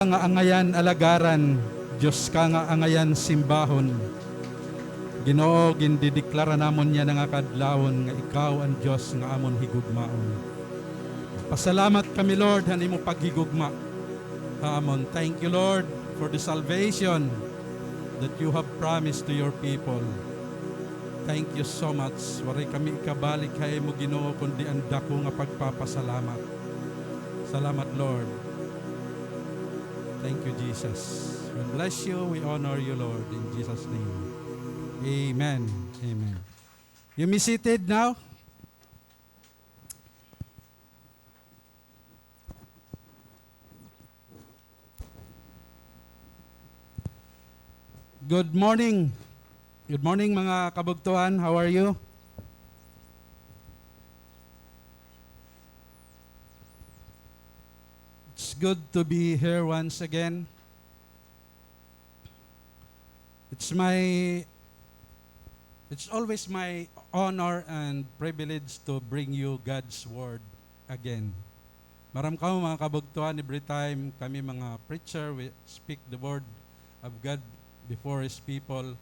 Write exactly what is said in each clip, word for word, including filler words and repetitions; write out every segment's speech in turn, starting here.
Ka nga angayan alagaran, Dios ka nga angayan simbahon. Ginoo, gindideklara namon yana nga kaadlawon nga ikaw an Dios nga amon higugmaon. Pasalamat kami, Lord, han imo paghigugma ha amon. Thank you, Lord, for the salvation that you have promised to your people. Thank you so much. Waray kami ikabalik ha imo, Ginoo, kundi an dako nga pagpapasalamat. Salamat, Lord. Thank you, Jesus. We bless you. We honor you, Lord, in Jesus' name. Amen. Amen. You may seated now. Good morning. Good morning, mga kabugtuan. How are you? It's good to be here once again. It's my, it's always my honor and privilege to bring you God's word again. Maaram kamo, mga kabugtuan, every time kami mga preacher, we speak the word of God before His people,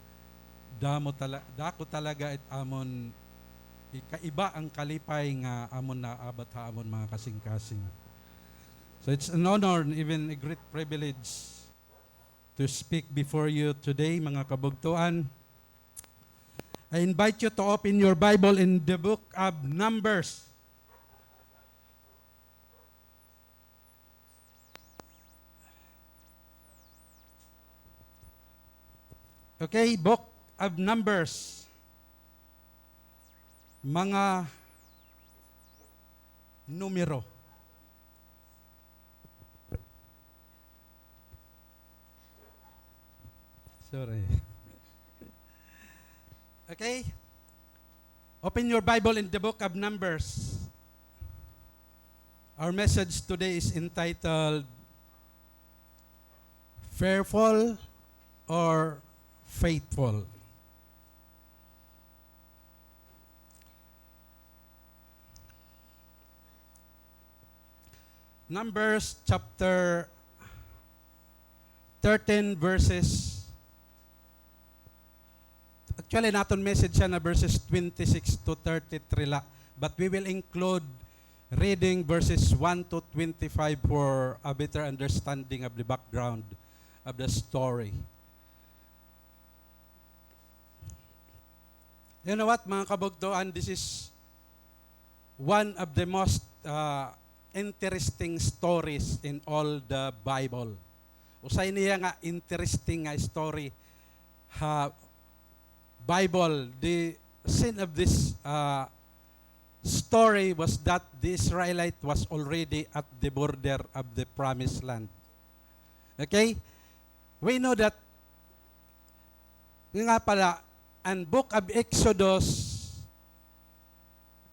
damo tala-, dako talaga it amon ikaiba an kalipay nga amon naabat ha amon mga kasingkasing. So it's an honor and even a great privilege to speak before you today, mga kabugtuan. I invite you to open your Bible in the book of Numbers. Okay, book of Numbers. Mga Numero. Sorry. Okay. Open your Bible in the book of Numbers. Our message today is entitled Fearful or Faithful. Numbers chapter thirteen, verses, actually, an aton message yana verses twenty-six to thirty-three la, but we will include reading verses one to twenty-five for a better understanding of the background of the story. You know what, mga kabugtuan, this is one of the most, uh, interesting stories in all the Bible. Usa ini nga interesting nga story ha Bible. The scene of this, uh, story was that the Israelite was already at the border of the promised land. Okay? We know that nga pala, an book of Exodus,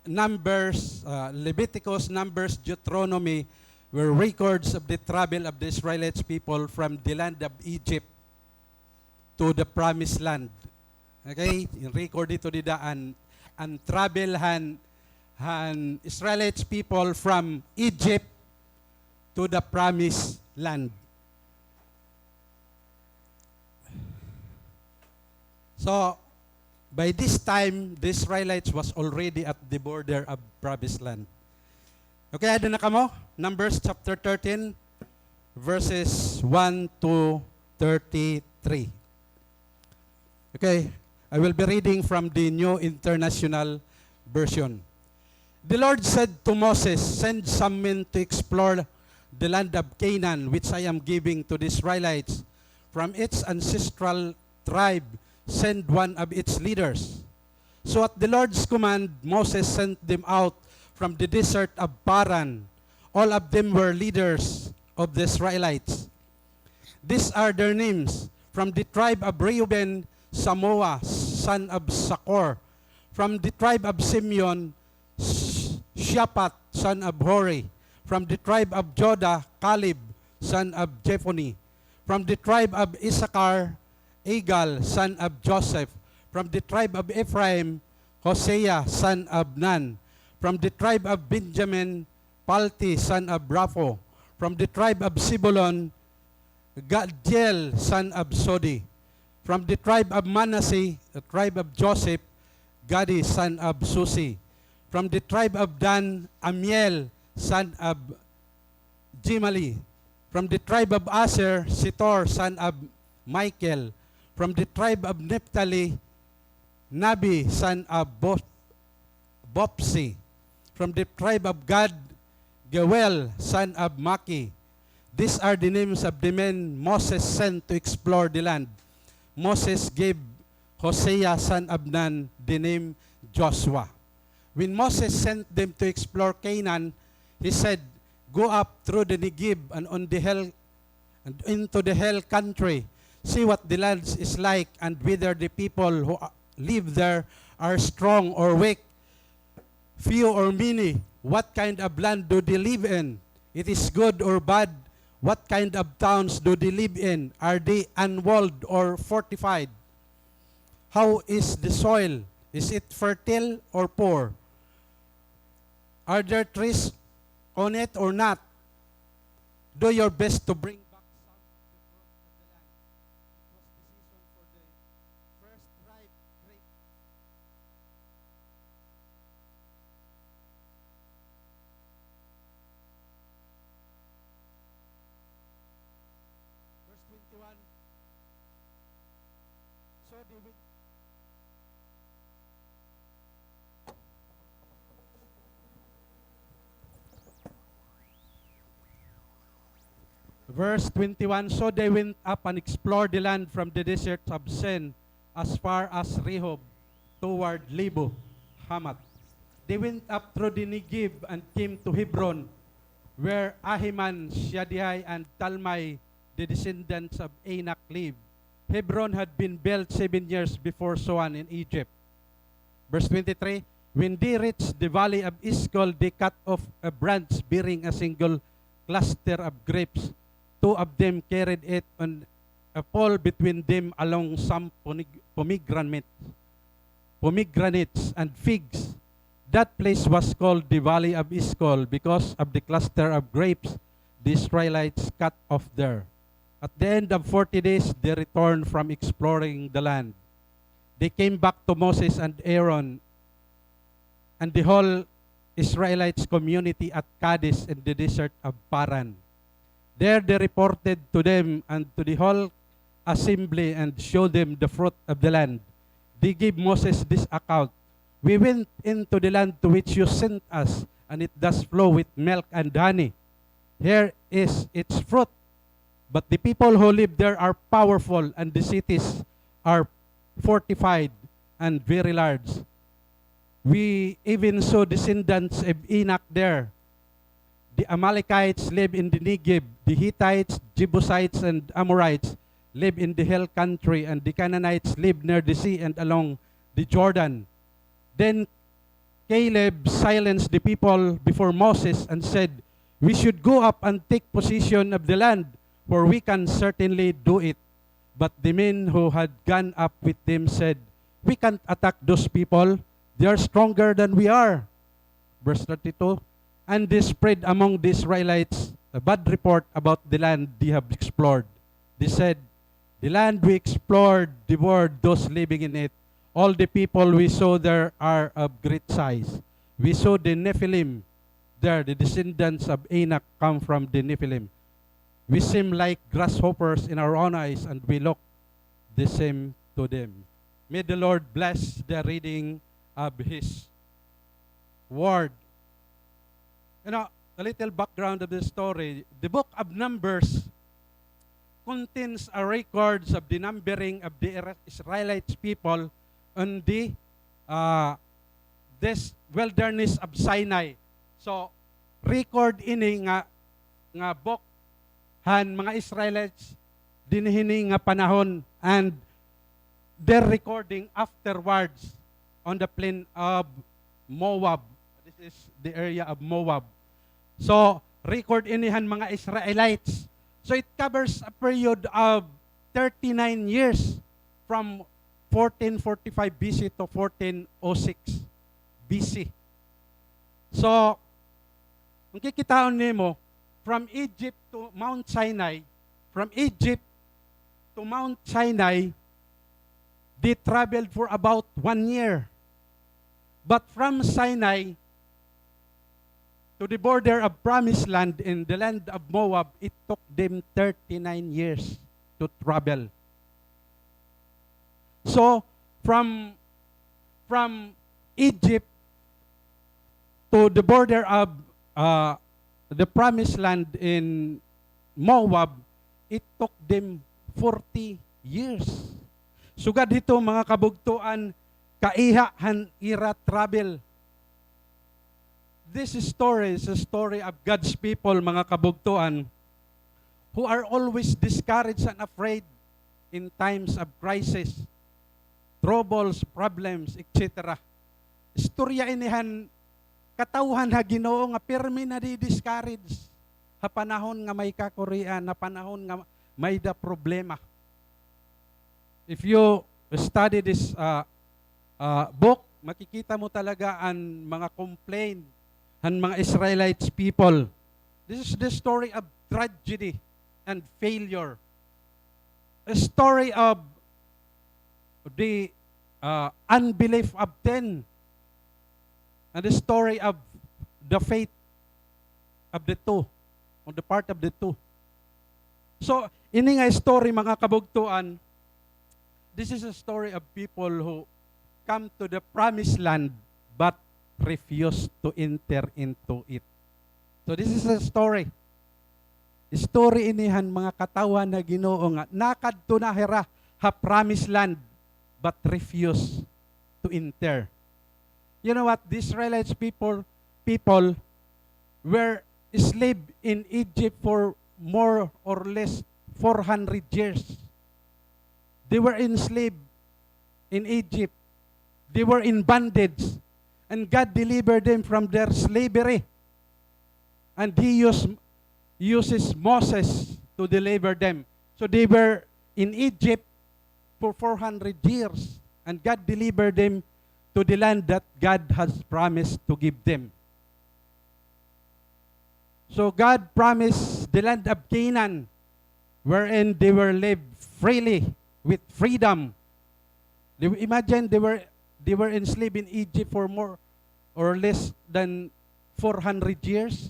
Numbers, uh, Leviticus, Numbers, Deuteronomy were records of the travel of the Israelites people from the land of Egypt to the promised land. Okay? In record ito dida an, an travel han, han Israelites people from Egypt to the promised land. So, by this time, the Israelites was already at the border of promised land. Okay, ada na kamo? Numbers chapter thirteen, verses one to thirty-three. Okay, I will be reading from the New International Version. The Lord said to Moses, "Send some men to explore the land of Canaan, which I am giving to the Israelites. From each ancestral tribe, send one of its leaders." So at the Lord's command, Moses sent them out from the desert of Paran. All of them were leaders of the Israelites. These are their names: from the tribe of Reuben, Samoa, son of Saccur; from the tribe of Simeon, Sh-, Shaphat, son of Hori; from the tribe of Judah, Caleb, son of Jephunneh; from the tribe of Issachar, Igal, son of Joseph; from the tribe of Ephraim, Hosea, son of Nun; from the tribe of Benjamin, Palti, son of Raphu; from the tribe of Zebulun, Gaddiel, son of Sodi. From the tribe of Manasseh, the tribe of Joseph, Gadi, son of Susi. From the tribe of Dan, Amiel, son of Jimali. From the tribe of Asher, Sitor, son of Michael. From the tribe of Naphtali, Nabi, son of Bo-, Bopsi. From the tribe of Gad, Geuel, son of Maki. These are the names of the men Moses sent to explore the land. Moses gave Hosea, son of Nun, the name Joshua. When Moses sent them to explore Canaan, he said, "Go up through the Negev and on the hill and into the hill country. See what the land is like and whether the people who a-, live there are strong or weak, few or many. What kind of land do they live in? It is good or bad? What kind of towns do they live in? Are they unwalled or fortified? How is the soil? Is it fertile or poor? Are there trees on it or not? Do your best to bring back some of the fruit of the land. It was the season for the first ripe grape." Verse twenty-one. So they went Verse twenty-one, "So they went up and explored the land from the desert of Sin as far as Rehob, toward Lebo Hamath. They went up through the Negev and came to Hebron, where Ahiman, Shaddai, and Talmai, the descendants of Anak, lived. Hebron had been built seven years before Zoan in Egypt." Verse twenty-three, "When they reached the valley of Eshcol, they cut off a branch bearing a single cluster of grapes. Two of them carried it on a pole between them along some pomeg-, pomegranate, pomegranates and figs. That place was called the Valley of Eshcol because of the cluster of grapes the Israelites cut off there. At the end of forty days, they returned from exploring the land. They came back to Moses and Aaron and the whole Israelites community at Kadesh in the desert of Paran. There they reported to them and to the whole assembly and showed them the fruit of the land. They gave Moses this account: "We went into the land to which you sent us, and it does flow with milk and honey. Here is its fruit. But the people who live there are powerful, and the cities are fortified and very large. We even saw descendants of Anak there. The Amalekites live in the Negev. The Hittites, Jebusites, and Amorites live in the hill country, and the Canaanites live near the sea and along the Jordan." Then Caleb silenced the people before Moses and said, "We should go up and take possession of the land, for we can certainly do it." But the men who had gone up with them said, "We can't attack those people. They are stronger than we are." Verse thirty-two, "And they spread among the Israelites a bad report about the land they have explored. They said, 'The land we explored devoured those living in it. All the people we saw there are of great size. We saw the Nephilim there, the descendants of Anak come from the Nephilim. We seem like grasshoppers in our own eyes, and we look the same to them.'" May the Lord bless the reading of His Word. You know, a little background of this story. The book of Numbers contains a records of the numbering of the Ira-, Israelites people on the, uh, this wilderness of Sinai. So, record ini nga, nga book han mga Israelites dinhi hini nga panahon, and their recording afterwards on the plain of Moab. This is the area of Moab. So, record ini han mga Israelites. So, it covers a period of thirty-nine years, from fourteen forty-five B C to fourteen oh six B C. So, kung kikitaon nimo, from Egypt to Mount Sinai, from Egypt to Mount Sinai, they traveled for about one year. But from Sinai to the border of Promised Land in the land of Moab, it took them thirty-nine years to travel. So, from, from Egypt to the border of, uh, the Promised Land in Moab, it took them forty years. Sugad hito, mga kabugtoan, kaiha han ira travel. This story is a story of God's people, mga kabugtoan, who are always discouraged and afraid in times of crisis, troubles, problems, et cetera. Istorya ini han katawhan ha Ginoo nga pirmi nadi-discourage ha panahon nga may kakurian, ha panahon nga may-da problema. If you study this, uh, uh, book, makikita mo talaga an mga complaint han mga Israelites people. This is the story of tragedy and failure. A story of the, uh, unbelief of ten, and the story of the faith of the two, on the part of the two. So, ini nga story, mga kabugtoan, this is a story of people who come to the promised land but refuse to enter into it. So, this is a story. Story ini han mga katawhan ha Ginoo nga nakadto na hira ha promised land but refuse to enter. You know what? The Israelites people, people were slave in Egypt for more or less four hundred years. They were enslaved in Egypt. They were in bondage. And God delivered them from their slavery. And He used, uses Moses to deliver them. So they were in Egypt for four hundred years. And God delivered them to the land that God has promised to give them. So God promised the land of Canaan, wherein they were live freely with freedom. They, imagine they were, they were enslaved in Egypt for more or less than four hundred years.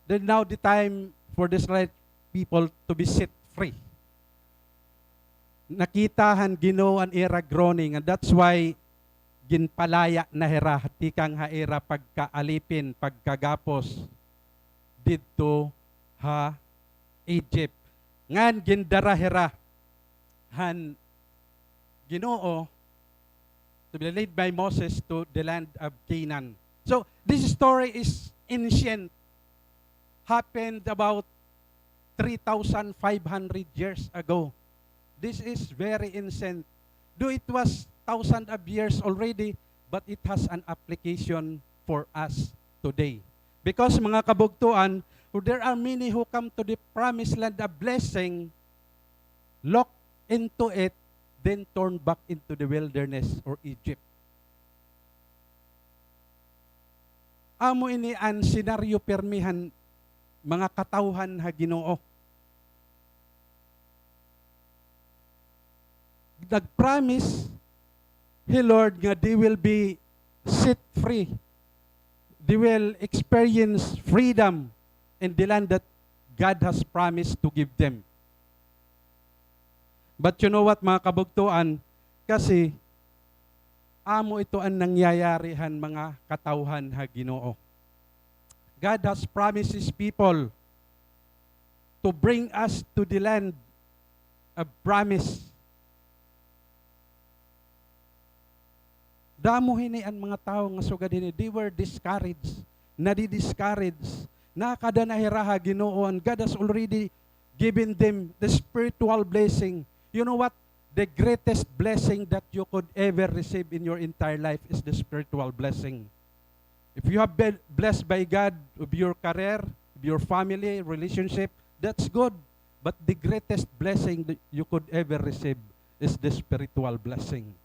Then now the time for the Israelite people to be set free. Nakita han Ginoo an ira groaning, and that's why ginpalaya na hira tikang ha ira pagkaalipin, pagkagapos didto ha Egypt. Ngan gindara hira han Ginoo to be led by Moses to the land of Canaan. So, this story is ancient, happened about three thousand five hundred years ago. This is very ancient. Though it was thousand of years already, but it has an application for us today. Because, mga kabugtoan, there are many who come to the promised land of blessing, look into it, then turn back into the wilderness or Egypt. Amo ini an senaryo pirmi han mga katawhan ha Ginoo. Nag-promise hi Lord nga they will be set free. They will experience freedom in the land that God has promised to give them. But you know what, mga kabugtoan? Kasi amo ito an nangyayari han mga katawhan ha Ginoo. God has promised His people to bring us to the land of promise. Damo hini an mga tawo nga sugad hini, they were discouraged, nadi-discouraged. Nakada na hira ha Ginoo, and God has already given them the spiritual blessing. You know what? The greatest blessing that you could ever receive in your entire life is the spiritual blessing. If you have been blessed by God, of your career, of your family, relationship, that's good. But the greatest blessing that you could ever receive is the spiritual blessing.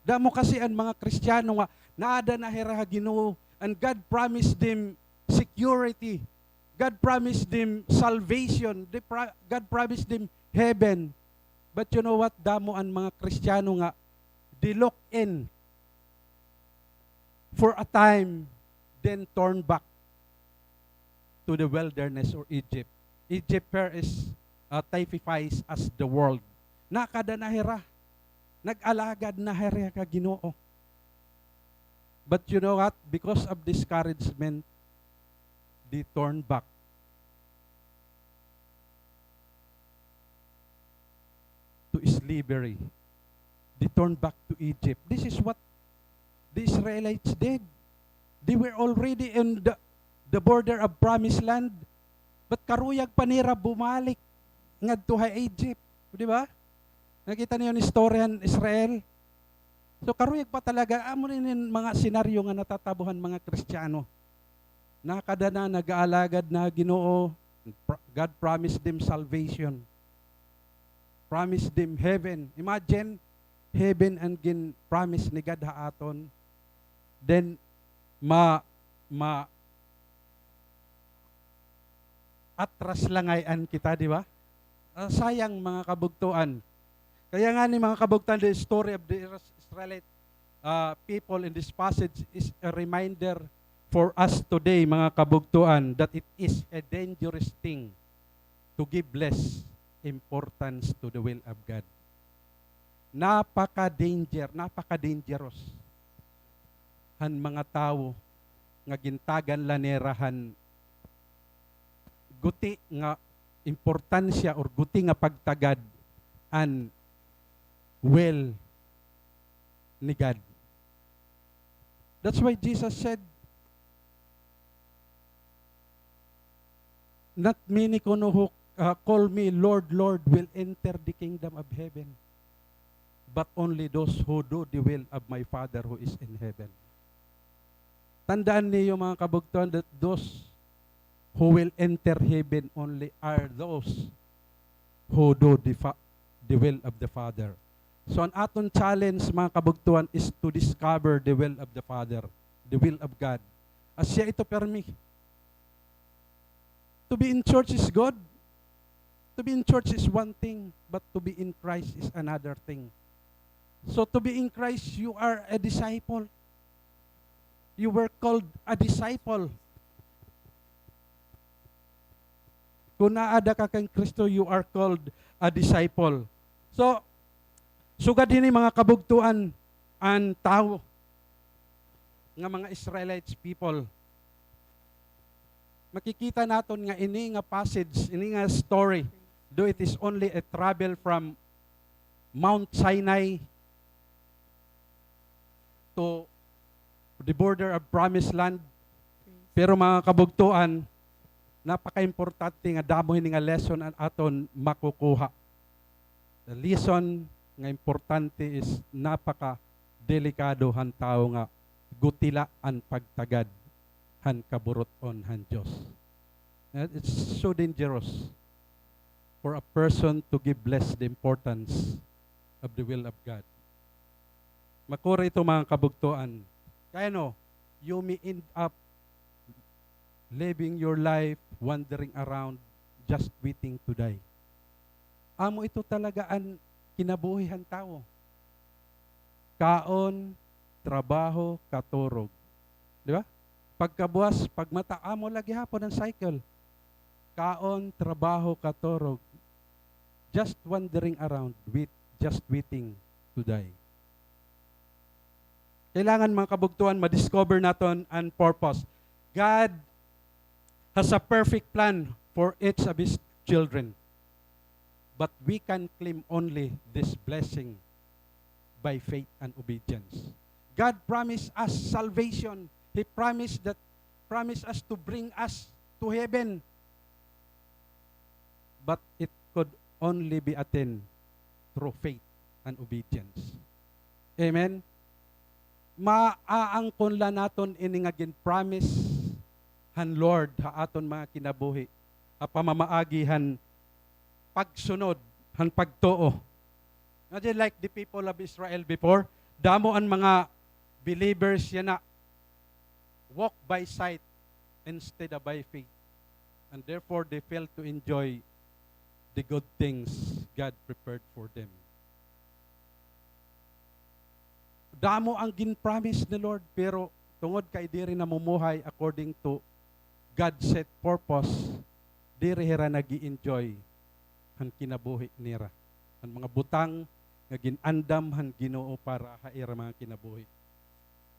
Damo kasi an mga Kristiyano nga naada na hira ha Ginoo, and God promised them security. God promised them salvation. They pro-, God promised them heaven. But you know what? Damo an mga Kristiyano nga they look in for a time, then turn back to the wilderness or Egypt. Egypt here is, uh, typifies as the world. Nakada na hira. Nag-alagad na hira ka Ginoo. But you know what? Because of discouragement, they turn back to slavery. They turn back to Egypt. This is what the Israelites did. They were already in the, the border of promised land. But karuyag pa nira bumalik ngadto ha Egypt. Di ba? Nakita niyo an istorya han Israel? So, karuyag pa talaga, amo ni mga senaryo nga natatabo han mga Kristiyano. Nakada na, nag-aalagad na Ginoo, pr-, God promised them salvation. Promised them heaven. Imagine, heaven an gin-promise ni God ha aton. Then, ma-, ma-, atras la ngay-an kita, di ba? Ah, sayang, mga kabugtoan. Kaya ngani, mga kabugtoan, the story of the Is-, Israelite, ah, people in this passage is a reminder for us today, mga kabugtoan, that it is a dangerous thing to give less importance to the will of God. Napaka-danger, napaka-dangerous han mga tawo nga gintagan la nira han guti nga importansya or guti nga pagtagad an will ni God. That's why Jesus said, "Not many kuno who, uh, call me Lord, Lord will enter the kingdom of heaven, but only those who do the will of my Father who is in heaven." Tandaan niyo, mga kabugtoan, that those who will enter heaven only are those who do the fa-, the will of the Father. So, an aton challenge, mga kabugtoan, is to discover the will of the Father, the will of God. Asya ito permi. To be in church is good. To be in church is one thing, but to be in Christ is another thing. So, to be in Christ, you are a disciple. You were called a disciple. Kon naada ka kan Kristo, you are called a disciple. So, sugad hini, mga kabugtoan, an tawo nga mga Israelites people, makikita naton nga ini nga passage, ini nga story, though it is only a travel from Mount Sinai to the border of Promised Land. Pero, mga kabugtoan, napaka-importante nga damo hini nga lesson an aton makukuha. The lesson nga importante is napaka-delikado han tawo nga guti la an pagtagad han kaburut-on han Dios. And it's so dangerous for a person to give less the importance of the will of God. Makuri ito, mga kabugtoan. Kay ano, you may end up living your life wandering around just waiting to die. Amo ito talaga an kinabuhi han tawo. Kaon, trabaho, katurog. Di ba? Pagkabuas, pagmata, amo la gihapon an cycle. Kaon, trabaho, katurog. Just wandering around, wait, just waiting to die. Kailangan, mga kabugtoan, ma-discover naton an purpose. God has a perfect plan for each of His children. But we can claim only this blessing by faith and obedience. God promised us salvation. He promised that, promised us to bring us to heaven. But it could only be attained through faith and obedience. Amen? Maaangkon la naton ini nga gin-promise han Lord ha aton mga kinabuhi, ha pamamaagi han pagsunod, han pagtuo. Imagine, like the people of Israel before, damo an mga believers yana, walk by sight instead of by faith. And therefore, they failed to enjoy the good things God prepared for them. Damo an gin-promise ni Lord, pero tungod kay diri namumuhay according to God set purpose, diri hira nag-i-enjoy han kinabuhi nira, han mga butang nga gin-andam han Ginoo para ha ira mga kinabuhi.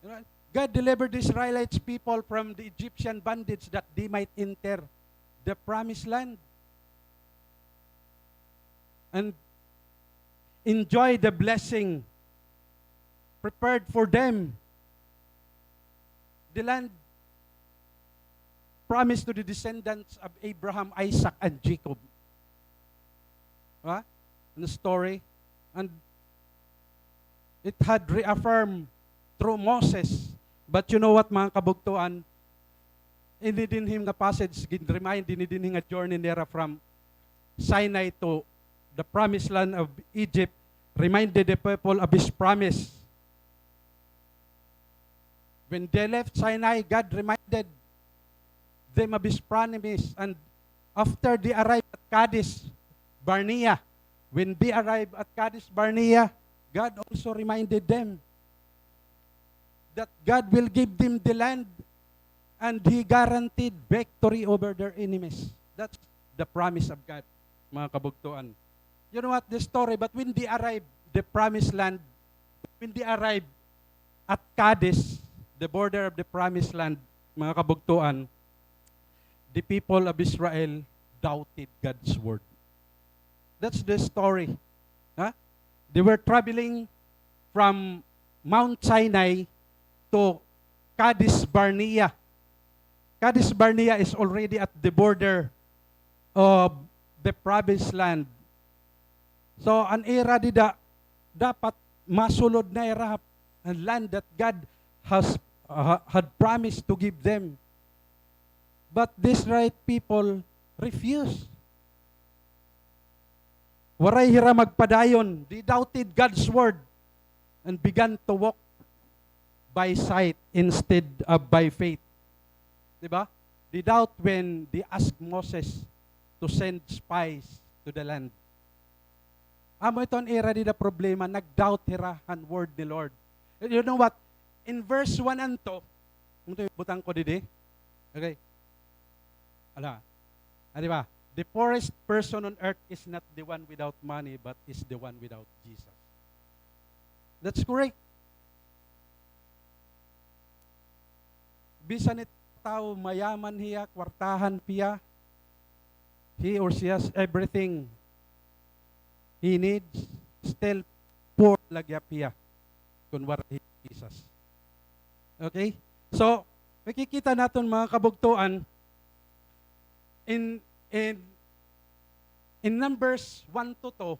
You know, God delivered the Israelites people from the Egyptian bondage that they might enter the promised land and enjoy the blessing prepared for them. The land promised to the descendants of Abraham, Isaac, and Jacob. Ha? In the story. And it had reaffirmed through Moses. But you know what, mga kabugtoan? Ini dinhi nga passage, gin-remind ini dinhi nga journey nira from Sinai to the promised land of Egypt, reminded the people of his promise. When they left Sinai, God reminded them of his promise. And after they arrived at Kadesh Barnea, when they arrived at Kadesh Barnea, God also reminded them that God will give them the land and He guaranteed victory over their enemies. That's the promise of God, mga kabugtoan. You know what, the story, but when they arrived the promised land, when they arrived at Kadesh, the border of the promised land, mga kabugtoan, the people of Israel doubted God's word. That's the story. Ha? They were traveling from Mount Sinai to Kadesh Barnea. Kadesh Barnea is already at the border of the promised land. So, an ira dida, dapat masulod na ira an land that God has, uh, had promised to give them. But these right people refused. Waray hira magpadayon. They doubted God's word and began to walk by sight instead of by faith. Di ba? They doubt when they ask Moses to send spies to the land. Amo ito an ira dida problema, nag-doubt hira han word ni Lord. You know what? In verse one and two, ito butang ko didi. Okay. Ala. Ah, di ba? The poorest person on earth is not the one without money, but is the one without Jesus. That's correct. Bisan it tawo mayaman hiya, kwartahan pa hiya, he or she has everything he needs, still poor la gihap hiya kon waray hi Jesus. Okay? So, makikita naton, mga kabugtoan, in, in, in Numbers one to two,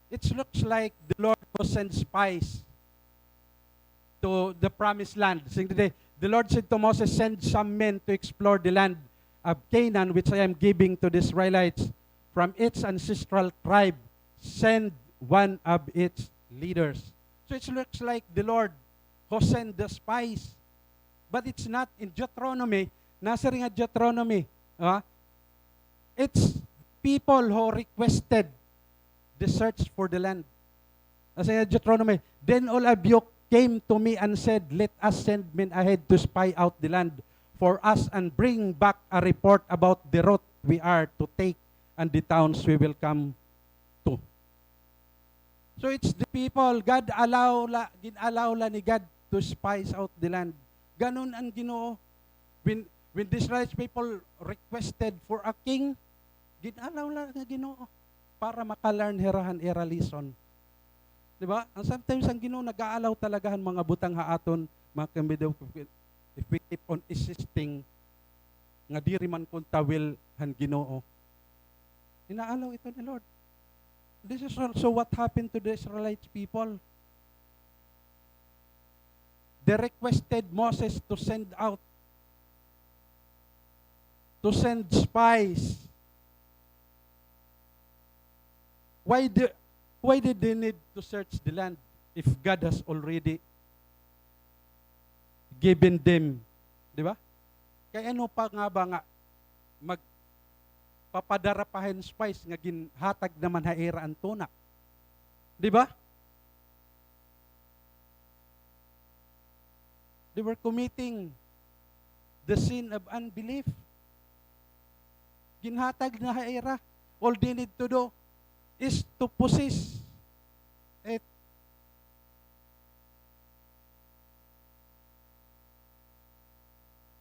it looks like the Lord who sends spies to the promised land. Sing today, the Lord said to Moses, "Send some men to explore the land of Canaan, which I am giving to the Israelites. From each ancestral tribe, send one of its leaders." So it looks like the Lord who send the spies. But it's not in Deuteronomy. Nasiring nga Deuteronomy, ah, it's people who requested the search for the land. Nasiring nga Deuteronomy, "Then all of you came to me and said, 'Let us send men ahead to spy out the land for us and bring back a report about the route we are to take and the towns we will come to.'" So it's the people, God allow la, gin-allow la ni God to spies out the land. Ganun an Ginoo. When, when the Israelite people requested for a king, gin-allow la nga Ginoo para maka-learn hira han ira lesson. Di ba? And sometimes an Ginoo nag-a-allow talaga han mga butang ha aton, mga kamidaw, if we keep on insisting nga diri man kunta will han Ginoo. Ina-allow ito ni Lord. This is also what happened to the Israelite people. They requested Moses to send out, to send spies. Why the, why did they need to search the land if God has already given them? Di ba? Kay ano pa nga ba nga mag-, papadara pa hin spies nga ginhatag naman ha ira an tuna. Di ba? They were committing the sin of unbelief. Ginhatag na ha ira. All they need to do is to possess it.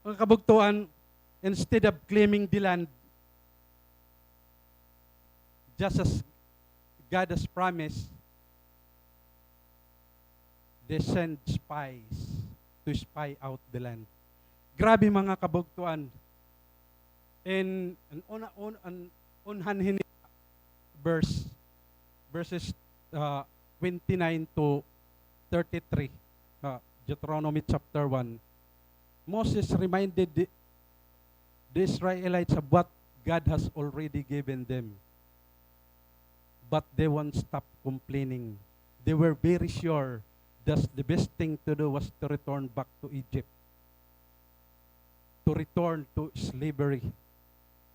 Mga kabugtuan, instead of claiming the land, just as God has promised, they send spies to spy out the land. Grabe, mga kabugtuan. In, in una, un, an, unhan hini verse, verses, uh, twenty-nine to thirty-three, uh, Deuteronomy chapter one, Moses reminded the, the Israelites of what God has already given them. But they won't stop complaining. They were very sure that the best thing to do was to return back to Egypt, to return to slavery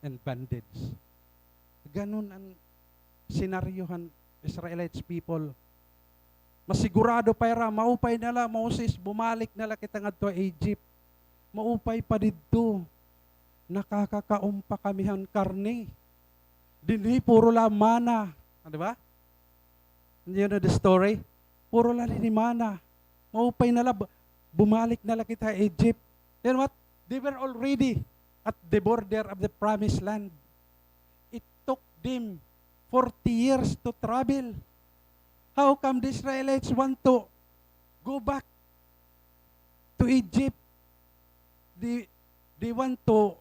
and bondage. Ganun an senaryo han Israelites people. Masigurado pa ira, maupay na la, Moses, bumalik na la kita ngadto ha Egypt. Maupay pa didto. Nakakakaon pa kami han karne. Dinhi puro la mana. Ah, di ba? You know the story? Puro la dinhi mana. Maupay na la, bu-, bumalik na la kita ha Egypt. Then what? They were already at the border of the promised land. It took them forty years to travel. How come the Israelites want to go back to Egypt? They, they want to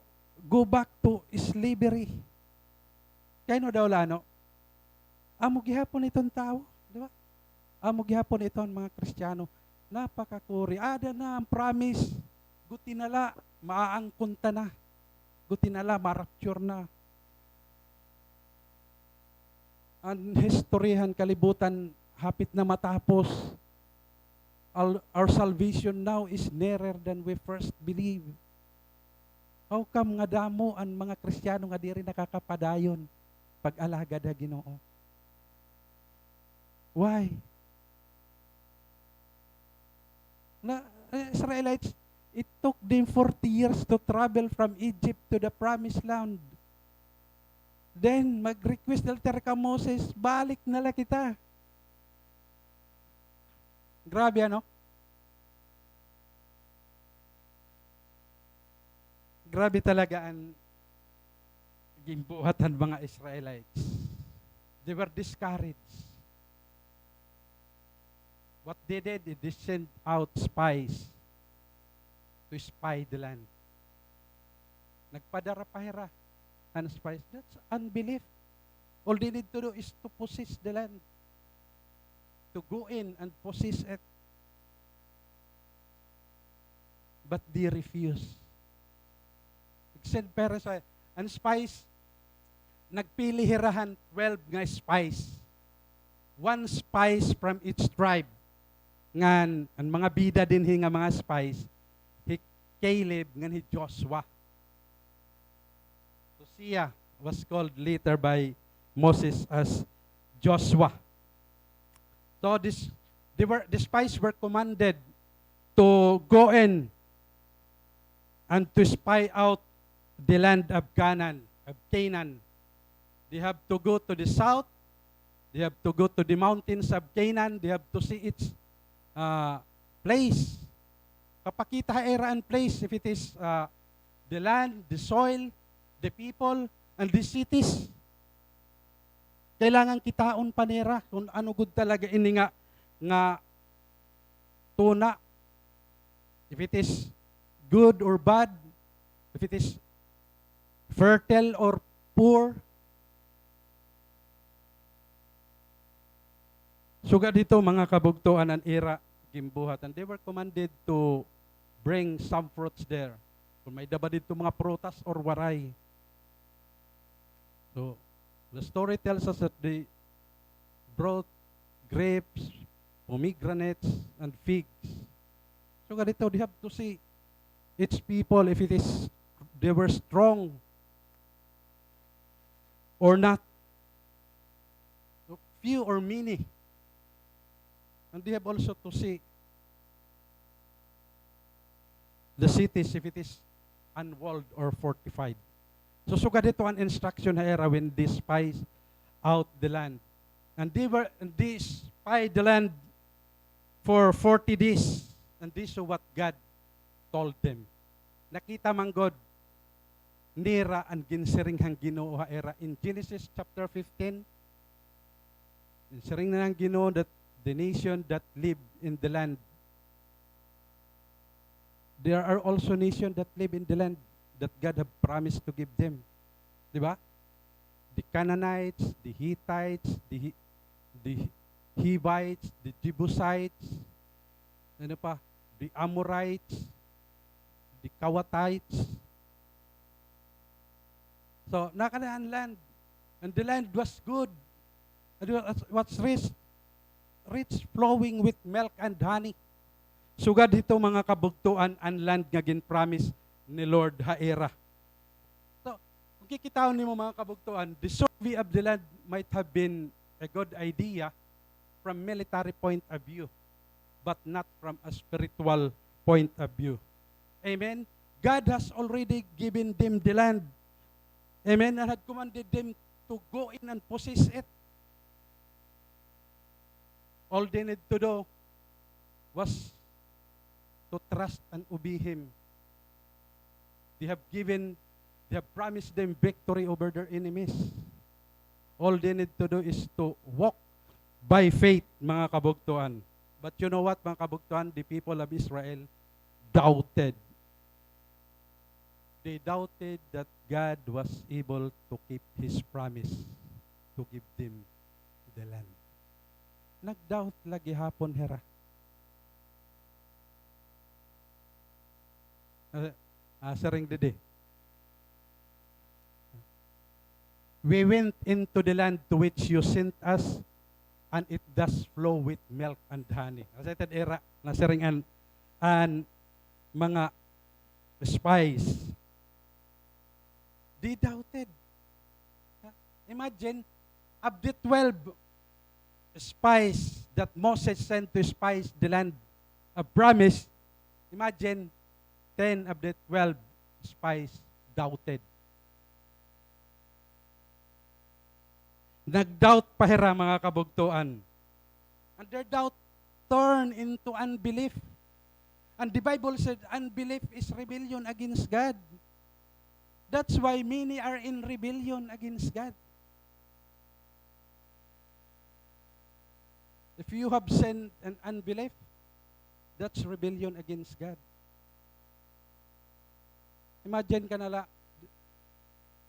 go back to slavery. Kay ano daw la, no? Amo gihapon iton tawo, di ba? Amo gihapon iton mga Kristiyano. Napakakuri. Ada na an promise. Guti na la, maaangkon ta na. Guti na la, ma-rapture na. An history han kalibutan hapit na matapos. Our, our salvation now is nearer than we first believe. How come nga damo an mga Kristiyano nga diri nakakapadayon pag-alagad ha Ginoo? Why? Na, eh, Israelites, it took them forty years to travel from Egypt to the promised land. Then, mag-request na la hira kan Moses, "Balik na la kita." Grabe, ano? Grabe talaga an ginbuhat han mga Israelites. They were discouraged. What they did, they sent out spies to spy the land. Nagpadara pa hira han spies. That's unbelief. All they need to do is to possess the land. To go in and possess it. But they refuse. Nag-send pa hira sa, an spies, nagpili hira han twelve nga spies. One spies from each tribe. Ngan, an mga bida dinhi nga mga spies, hi Caleb ngan hi Joshua. So Sia was called later by Moses as Joshua. So this, they were, the spies were commanded to go in and to spy out the land of Canaan, of Canaan. They have to go to the south. They have to go to the mountains of Canaan. They have to see its, uh, place. Papakita ha ira an place, if it is, uh, the land, the soil, the people, and the cities. Kailangan kitaon pa nira kon ano gud talaga ini nga, nga tuna. If it is good or bad, if it is fertile or poor. Sugad hito, mga kabugtoan, an ira ginbuhat. And they were commanded to bring some fruits there. Kon may-ada ba didto mga prutas or waray. So, the story tells us that they brought grapes, pomegranates, and figs. Sugad hito, they have to see each people if it is, they were strong. or not. So, few or many. And they have also to see the cities if it is unwalled or fortified. So, sugad hito an instruction ha ira when they spy out the land. And they were, and they spy the land for forty days. And this is what God told them. Nakita man gud nira an ginsiring han Ginoo ha ira in Genesis chapter fifteen. Ginsiring na han Ginoo that the nation that live in the land, there are also nation that live in the land that God have promised to give them. Di ba? The Canaanites, the Hittites, the Hi-, the Hivites, the Jebusites, ano pa? The Amorites, the Cawatites. So, naa kana an land. And the land was good. And it was, was rich, rich flowing with milk and honey. Sugad hito, mga kabugtoan, an land nga gin-promise ni Lord ha ira. So, kung kikitaon nimo, mga kabugtoan, the survey of the land might have been a good idea from military point of view, but not from a spiritual point of view. Amen? God has already given them the land. Amen? And had commanded them to go in and possess it. All they need to do was to trust and obey Him. They have given, they have promised them victory over their enemies. All they need to do is to walk by faith, mga kabugtoan. But you know what, mga kabugtoan? The people of Israel doubted. They doubted that God was able to keep His promise to give them the land. Nag-doubt la gihapon hira. Ah, ah, siring didi. "We went into the land to which you sent us, and it does flow with milk and honey." As I said, ira, nasiring an, an mga spies. They doubted. Imagine, of the twelve spies that Moses sent to spy the land of promise, imagine, ten of the twelve spies doubted. Nag-doubt pa hira, mga kabugtoan. And their doubt turned into unbelief. And the Bible said, "Unbelief is rebellion against God." That's why many are in rebellion against God. If you have sin and unbelief, that's rebellion against God. Imagine ka na la,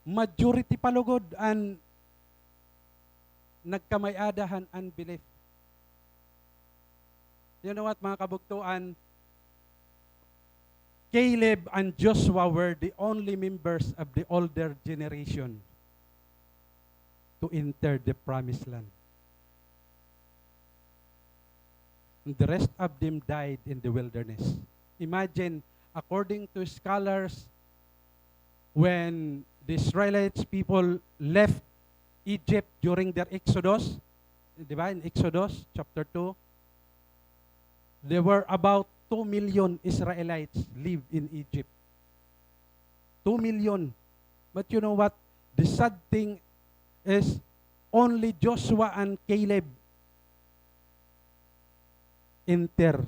majority pa lugod an nagkamay-ada han unbelief. You know what, mga kabugtoan? Caleb and Joshua were the only members of the older generation to enter the promised land. And the rest of them died in the wilderness. Imagine, according to scholars, when the Israelites people left Egypt during their exodus, di ba, in Exodus chapter two, there were about two million Israelites live in Egypt. Two million. But you know what? The sad thing is only Joshua and Caleb enter,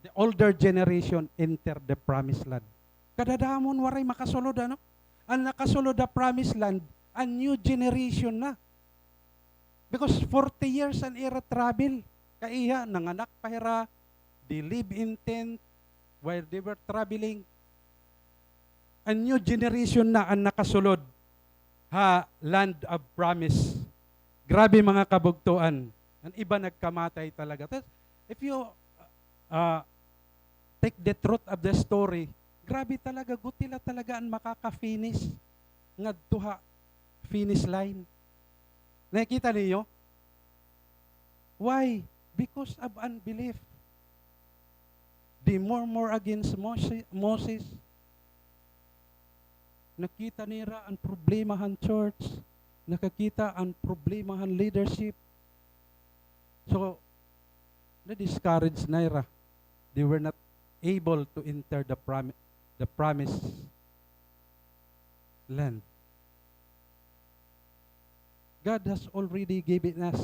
the older generation enter the promised land. Kadadamon waray makasulod, ano? An nakasulod ha promised land, an new generation na. Because forty years an ira travel. Kaiha, nanganak pa hira, they live in tent while they were traveling. An new generation na an nakasulod ha land of promise. Grabe, mga kabugtoan. An iba nagkamatay talaga. Tas, if you, uh, take the truth of the story, grabe talaga, guti la talaga an makaka-finish ngadto ha finish line. Nakikita niyo? Why? Because of unbelief. They murmur against Mose-, Moses. Nakita nira an problema han church. Nakakita an problema han leadership. So, na-discourage na ira. They were not able to enter the prom-, the promised land. God has already given us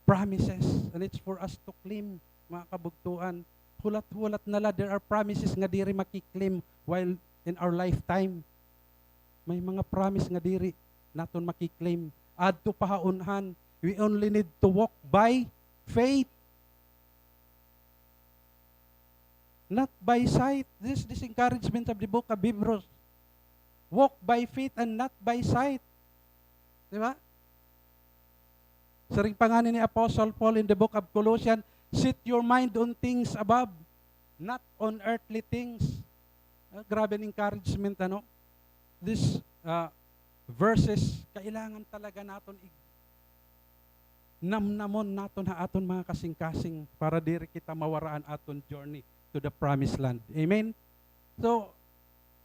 promises, and it's for us to claim, mga kabugtoan. Hulat-hulat na la, there are promises nga diri maki-claim while in our lifetime. May mga promise nga diri naton maki-claim. Adto pa ha unhan, we only need to walk by faith. Not by sight. This is this encouragement of the book of Hebrews. Walk by faith and not by sight. Di ba? Siring pa ngani ni Apostle Paul in the book of Colossians, "Set your mind on things above, not on earthly things." Ah, grabe an encouragement, ano? This, ah, verses, kailangan talaga naton ig-, namnamon naton ha aton mga kasingkasing para diri kita mawara an aton journey to the promised land. Amen? So,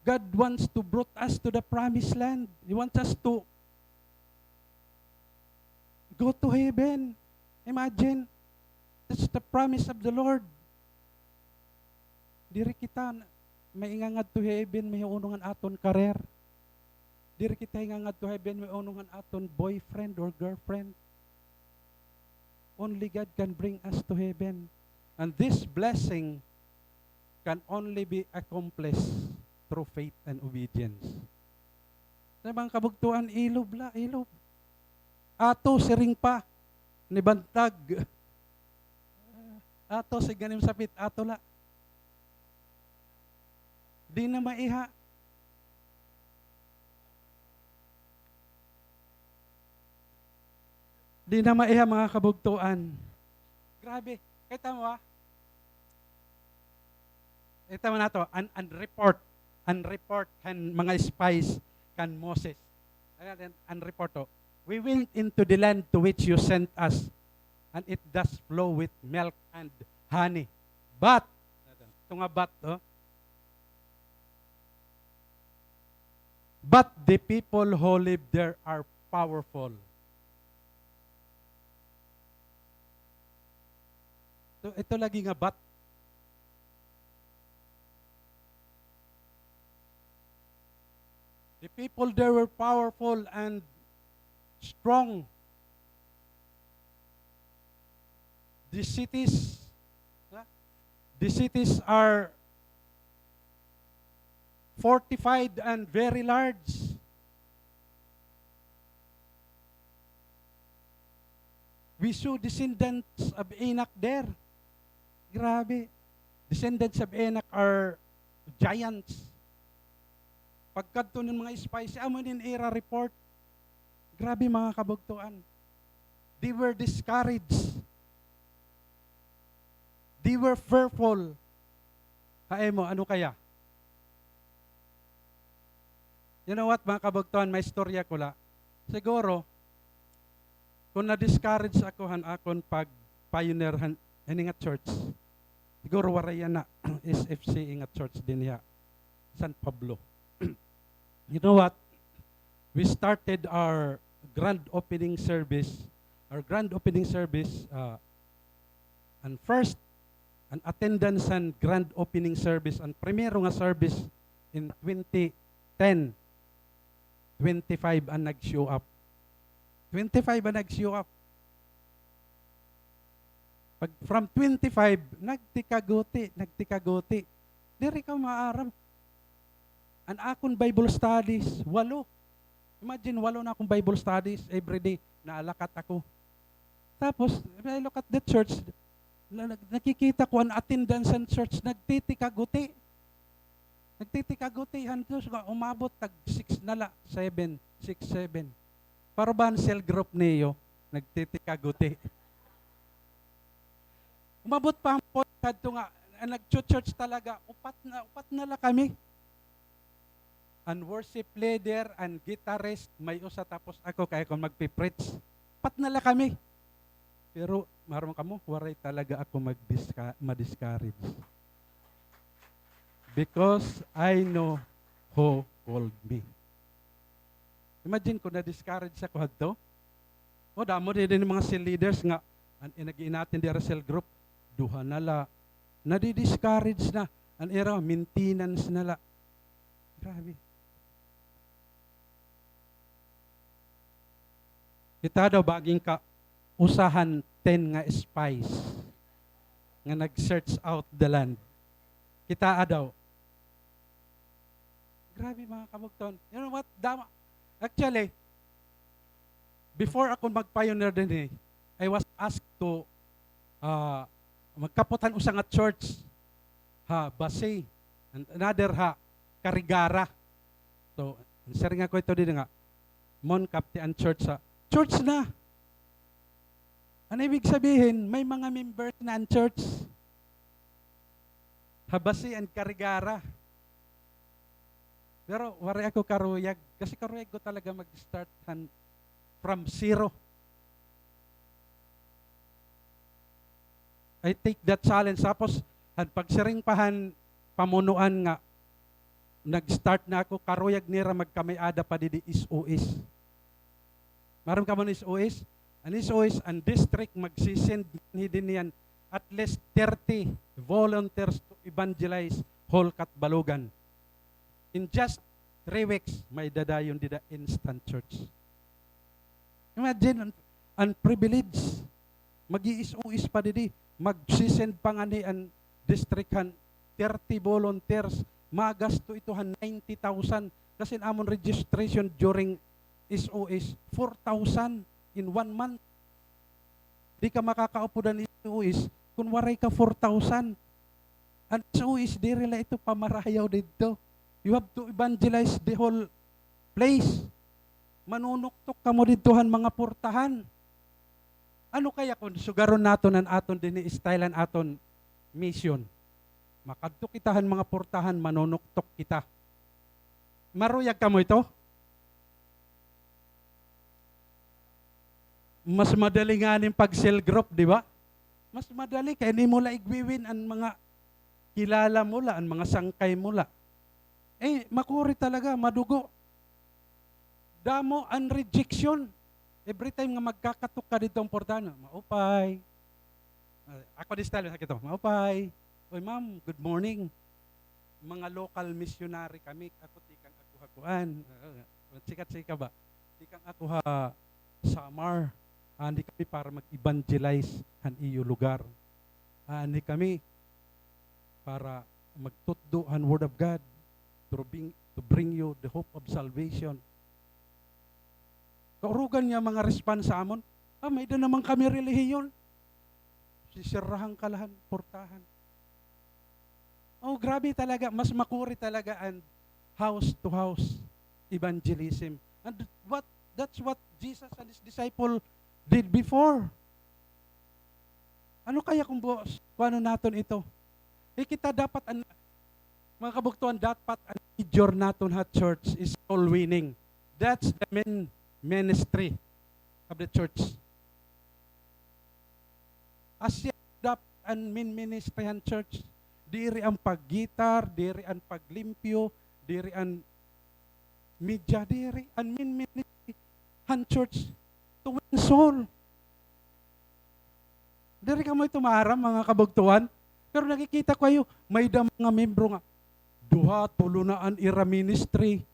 God wants to brought us to the promised land. He wants us to go to heaven. Imagine, that's the promise of the Lord. Diri kita na-, maingangadto heaven, mahiuno ngan aton career. Diri kita ingangadto heaven, mahiuno ngan aton boyfriend or girlfriend. Only God can bring us to heaven. And this blessing can only be accomplished through faith and obedience. Sa mga kabugtoan, ilob la, ilob. Ato, siring pa ni Bantag. Ato, si Ganim Sapit, ato la. Di na maiha. Di na maiha, mga kabugtoan. Grabe. Kita mo, ah? Kita mo na to. An, an report. An report kan mga spies kan Moses. Ano yan? An report, oh. "We went into the land to which you sent us, and it does flow with milk and honey. But," ito nga but, oh. "But the people who live there are powerful." So, ito lagi nga but. The people there were powerful and strong. The cities, ha? The cities are fortified and very large. We saw descendants of Anak there. Grabe. Descendants of Anak are giants. Pagkadto hin mga spies, amo ini an ira report. Grabe, mga kabugtoan. They were discouraged. They were fearful. Ha imo, ano kaya? You know what, mga kabugtoan, maistorya ko la. Siguro, kon na-discourage ako han akon pag-pioneer han, hini nga church, siguro waray yana S F C nga church dinhi ha San Pablo. You know what? We started our grand opening service, our grand opening service, uh, an first, an attendance han grand opening service, an primero nga service in twenty ten, twenty-five an nag-show up. Twenty-five an nag-show up. Pag from twenty-five, nagtikaguti, nagtikaguti. Diri ka maaram. An akon Bible studies, walo. Imagine, walo na akon Bible studies every day. Naalakat ako. Tapos, when I look at the church, na-, na-, nakikita ko an attendance han church, nagtitikaguti. Nagtitikaguti, han, sus, nga umabot tag six na la, seven, six, seven. Para ba an cell group niyo, nagtitikaguti? Umabot pa an point kadto nga, an nagcho-church talaga, upat na, upat na la kami. An worship leader, an guitarist, may usa, tapos ako, kay ako magpi-preach. Upat na la kami. Pero, maaram kamo, waray talaga ako magdiska-, ma-discourage. Because I know who called me. Imagine kon na-discourage ako hadto. O, damo dinhi mga cell leaders nga, an, eh, nag-i-attend diri cell group, duha na la. Nadi-discourage na. An ira, maintenance na la. Grabe. Kita daw, bangin ka usa han ten nga spies nga nag-search out the land. Kitaa daw. Grabe, mga kabugton. You know what? Dama. Actually, before ako mag-pioneer dinhi, I was asked to, ah, magkapot han usa nga church ha Basi, and another ha Carigara. So, siring ako ito dinhi nga, Mon, kapti an church ha, church na. An ibig sabihin, may mga members na an church ha Basi and Carigara. Pero waray ako karuyag. Kasi karuyag ko talaga mag-start han, from zero. I take that challenge. Tapos, han pagsiring pa han pamunuan nga, nag-start na ako, karuyag nira magkamay-ada pa didi S O S. Maaram kamo an S O S? An S O S, an district magsisend dinhi dinhi han at least thirty volunteers to evangelize whole Catbalogan. In just three weeks, may-ada dayon dida instant church. Imagine, an, an privilege. Mag-i-S O S pa didi. Magsisend pa ngani an district han thirty volunteers. Magasto ito han ninety thousand. Kasi an amon registration during S O S, four thousand in one month. Di ka makakaupod han S O S kon waray ka four thousand. An S O S, diri la ito pamarayaw didto. You have to evangelize the whole place. Manunuktok kamo didto han mga portahan. Ano kaya kon sugaron naton an aton dinhi style an aton mission? Makadto kita han mga portahan, manunuktok kita. Maruyag kamo ito? Mas madali ngani pag-cell group, di ba? Mas madali kay imo la igwiwin an mga kilala mo la, an mga sangkay mo la. Eh, makuri talaga, madugo. Damo an rejection. Every time nga magkakatok ka didto han portahan, "Maupay." Ah, ako di style, sakit to. "Maupay." "Oy, ma'am, good morning." Mga local missionary kami. Ako, tikang ako ha kuan. Ah, chika-chika ba? Tikang ako ha Samar. Anhi kami para mag-evangelize han iyo lugar. Anhi kami para magtutdo han Word of God, to bring, to bring you the hope of salvation. Kaurugan niya mga response sa amon, "Ah, may-ada naman kami relihiyon." Sisirahan ka la han portahan. Oh, grabe talaga. Mas makuri talaga an house to house evangelism. And what, that's what Jesus and his disciple did before. Ano kaya kung bu-, kuanon naton ito? Eh, kita dapat an, mga kabugtoan, dapat an major naton ha church is soul winning. That's the main ministry of the church. Asya dapat an main ministry han church. Diri an paggitar, diri an paglimpyo, diri an media, diri an main ministry han church to win soul. Diri kamo ito maaram, mga kabugtoan. Pero nakikita ko ayo, may-ada mga membro nga duha, tulo na an ira ministry.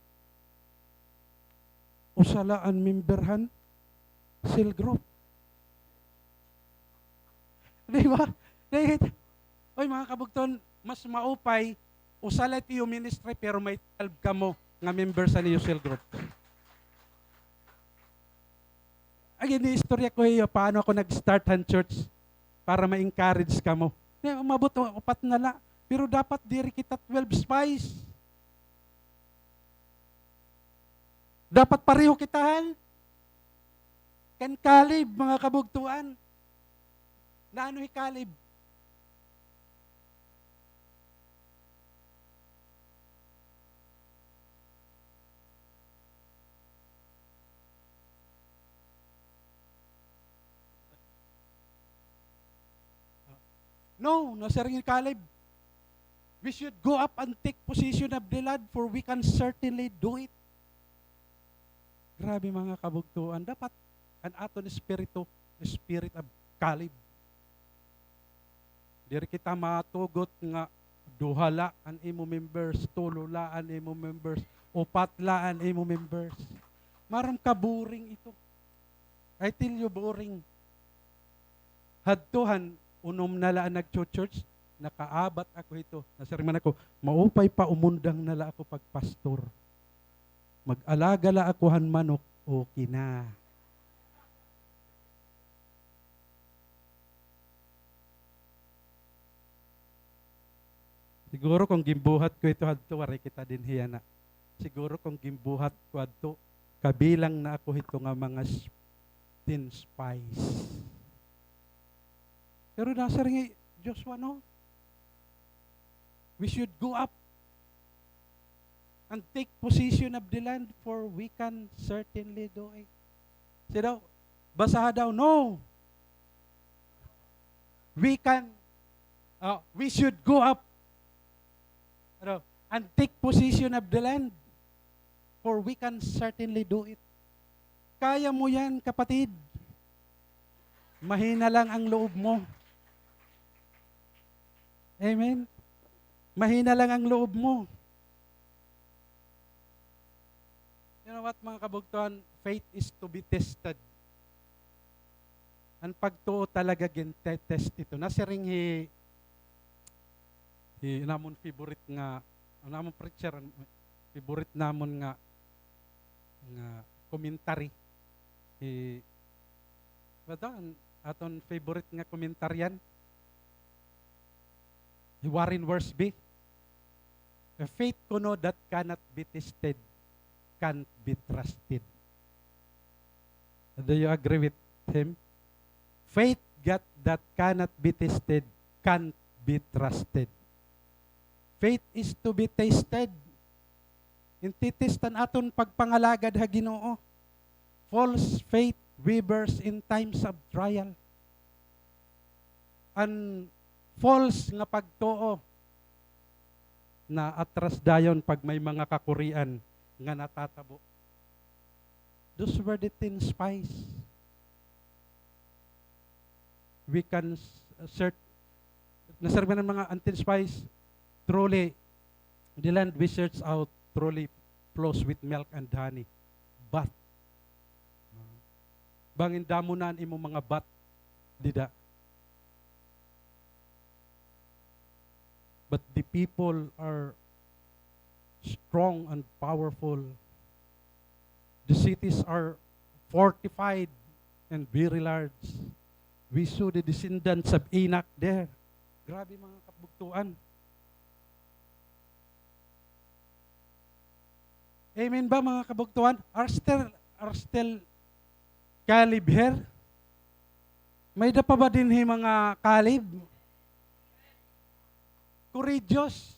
Usa la an member han cell group. Di ba? Nakikita. Oy, mga kabugtoan, mas maupay, usa la it iyo ministry, pero may twelve kamo nga members han iyo cell group. Agi, iniistorya ko iyo paano ako nag-start han church para ma-encourage kamo. Di, umabot o-, upat na la. Pero dapat diri kita twelve spies. Dapat pareho kita han kan Caleb, mga kabugtoan. Naano hi Caleb? No, nasiring hi Caleb, "We should go up and take possession of the land, for we can certainly do it." Grabe, mga kabugtoan. Dapat an aton espiritu, spirit of Caleb. Diri kita matugot nga duha la an imo members, tulo la an imo members, upat la an imo members. Maaram ka boring ito. I tell you, boring. Hadto han unom na la an nagcho-church, nakaabat ako hito. Nasiring man ako, maupay pa umundang na la ako pagpastor. Mag-alaga la ako han manok, okay na. Siguro kung ginbuhat ko ito hadto, waray kita dinhi yana. Siguro kung ginbuhat ko hadto, kabilang na ako hito nga mga s-, ten spies. Pero nasiring hi Joshua, no? We should go up and take possession of the land, for we can certainly do it. Siya daw, basaha daw, no. We can, uh, we should go up, ano, and take possession of the land, for we can certainly do it. Kaya mo yan, kapatid. Mahina lang ang loob mo. Amen? Mahina lang ang loob mo. You know what, mga kabugtoan? Faith is to be tested. An pagtuo talaga gin-test ito. Nasiring hi, hi namon favorite nga, an amon preacher, an favorite namon nga, nga commentary. Hi, ba daw, an aton favorite nga commentarian? Hi Warren Wiersbe. A faith kuno that cannot be tested can't be trusted. Do you agree with him? Faith that, that cannot be tested can't be trusted. Faith is to be tested. Intitest an aton pagpangalagad ha Ginoo. False faith wavers in times of trial. An false nga pagtuo naatras dayon pag may mga kakurian nga natatabo. Those were the ten spies. We can s-, cert-, nasiring man an mga, an ten spies, truly, the land we search out truly flows with milk and honey. But, bangin damo na an imo mga but dida. But the people are strong and powerful. The cities are fortified and very large. We saw the descendants of Anak there. Grabe, mga kabugtoan. Amen ba, mga kabugtoan? Are still, are still Caleb here? May-ada pa ba dinhi mga Caleb? Courageous.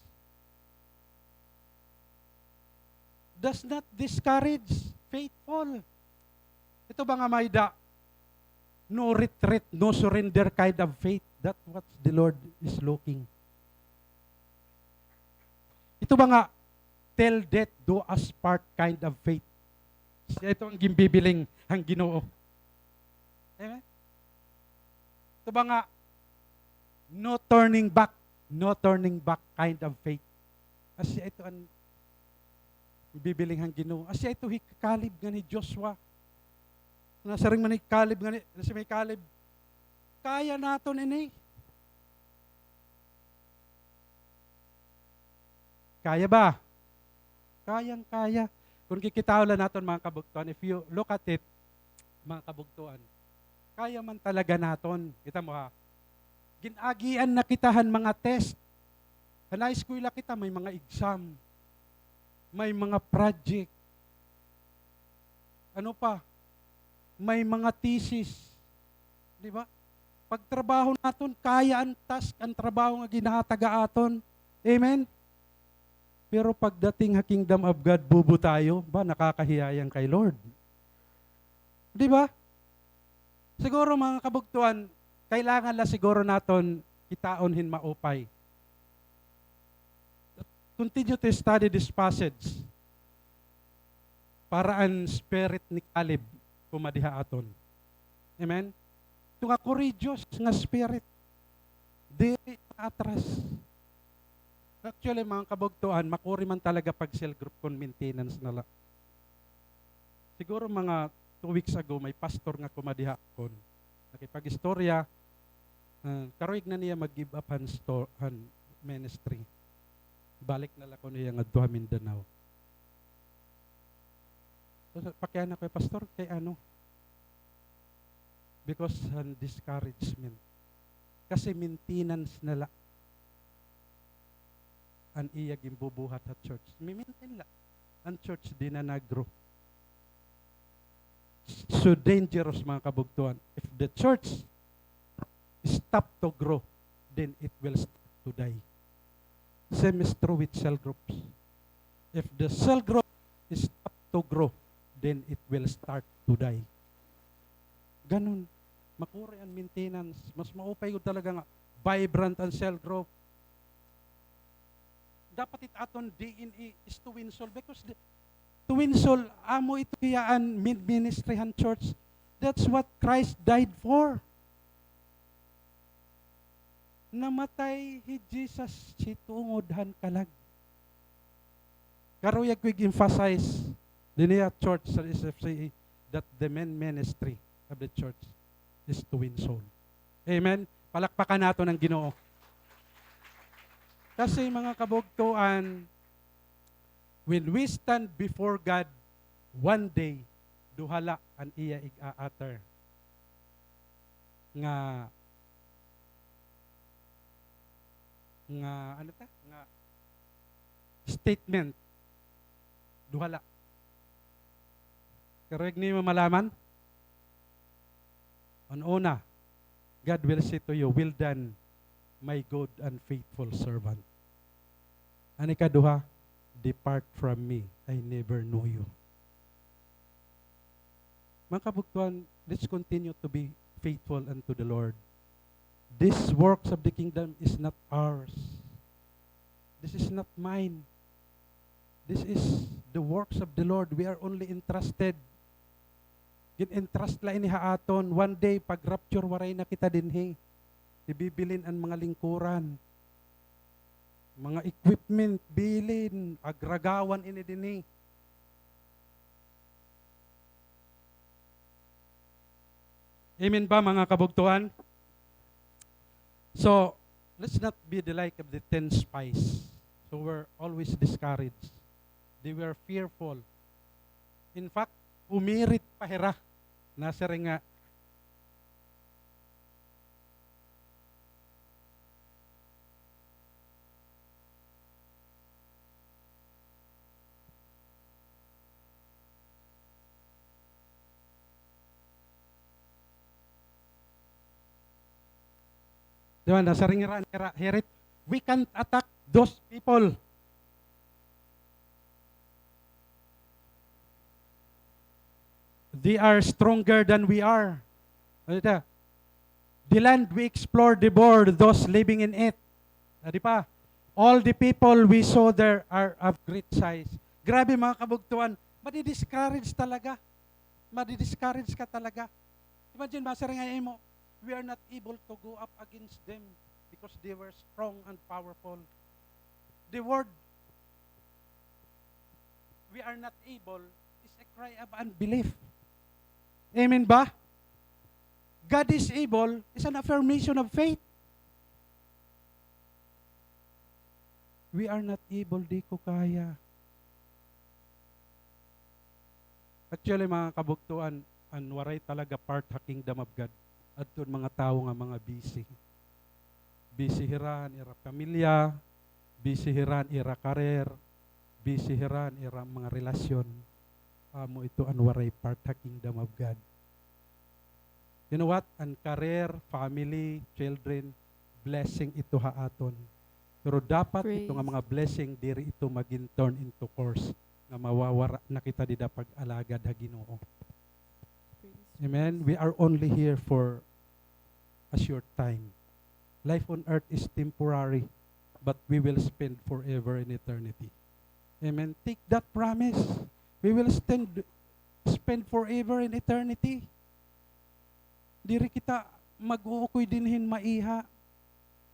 Does not discourage, faithful. Ito ba nga may-ada? No retreat, no surrender kind of faith. That's what the Lord is looking. Ito ba nga, till death do us part kind of faith? Asya ito an ginbibiling han Ginoo. Amen? Ito ba nga, no turning back, no turning back kind of faith? Asya ito an bibiling han Ginoo. Asya ito hi Caleb ngan hi Joshua. Nasiring man hi Caleb ngan hi, si may Caleb, kaya naton ini. Kaya ba? Kayang-kaya. Kon kikitaon la naton, mga kabugtoan, if you look at it, mga kabugtoan, kaya man talaga naton. Kita mo, ha? Gin-agian na kita han mga test. Han eskwela kita, may mga exam. May mga project. Ano pa? May mga thesis. Di ba? Pagtrabaho naton, kaya an task, an trabaho nga ginhatag ha aton. Amen? Pero pagdating ha Kingdom of God, bobo tayo, ba, nakakahiya yan kay Lord. Di ba? Siguro, mga kabugtoan, kailangan la siguro naton kitaon hin maupay. Continue to study this passage. para an spirit ni Caleb kumadiha aton. Amen? Ito nga courageous nga spirit. Diri atras. Actually, mga kabugtoan, makuri man talaga pag cell group kon maintenance na la. Siguro mga two weeks ago, may pastor nga kumadiha kon nakipag-istorya, ah, karuyag na niya mag-give up han sto-, han ministry. Balik na la kuno hiya ngadto ha Mindanao. So, sa-, pakiana ko, "Pastor, kay ano?" Because han discouragement. Kasi maintenance na la an iya ginbubuhat ha church. Mi-maintain la. An church di na nag-grow. So dangerous, mga kabugtoan. If the church stop to grow, then it will start to die. Same is true with cell groups. If the cell group stop to grow, then it will start to die. Ganun. Makuri an maintenance. Mas maupay gud talaga nga vibrant an cell group. Dapat it aton D N A is to win soul, because the, to win soul, amo ito hiya an min-, ministry han church. That's what Christ died for. Namatay hi Jesus hitungod han kalag. Karuyag ko ig-emphasize dinhi ha church sa S F C A that the main ministry of the church is to win soul. Amen? Palakpakan naton an Ginoo. Kasi, mga kabugtoan, when we stand before God, one day, duha la an iya ig-a-utter nga, nga, ano ta? Nga statement. Duha la. Karuyag nimo malaman? An una, God will say to you, "Well done, my good and faithful servant." An ikaduha, "Depart from me, I never knew you." Mga kabugtoan, let's continue to be faithful unto the Lord. This works of the kingdom is not ours. This is not mine. This is the works of the Lord. We are only entrusted. Gin-entrust la ini ha aton. One day, pag rapture, waray na kita dinhi. Ibibilin an mga lingkuran. Mga equipment, bilin, agragawan ini dinhi. Amen ba, mga kabugtoan? So, let's not be the like of the ten spies who were always discouraged. They were fearful. In fact, umirit pa hira. Nasiring nga, Di ba, nasiring hira, hira, hear it, "We can't attack those people. They are stronger than we are." Ano ito? "The land we explore devoured those living in it." Ah, di ba? "All the people we saw there are of great size." Grabe, mga kabugtoan, madi-discourage talaga. Madi-discourage ka talaga. Imagine, masiring ha imo, "We are not able to go up against them because they were strong and powerful." The word "we are not able" is a cry of unbelief. Amen ba? "God is able" is an affirmation of faith. "We are not able," di ko kaya. Actually, mga kabugtoan, an waray talaga part ha Kingdom of God, adton mga tawo nga mga busy. Busy hira han ira pamilya, busy hira han ira career, busy hira han ira mga relasyon. Amo ito an waray part ha Kingdom of God. You know what? An career, family, children, blessing ito ha aton. Pero dapat ito nga mga blessing, diri ito magin turn into curse nga mawawara na kita dida pag-alagad ha Ginoo. Amen? We are only here for a short time. Life on earth is temporary, but we will spend forever in eternity. Amen? Take that promise. We will stand, spend forever in eternity. Diri kita mag-uukoy dinhi hin maiha.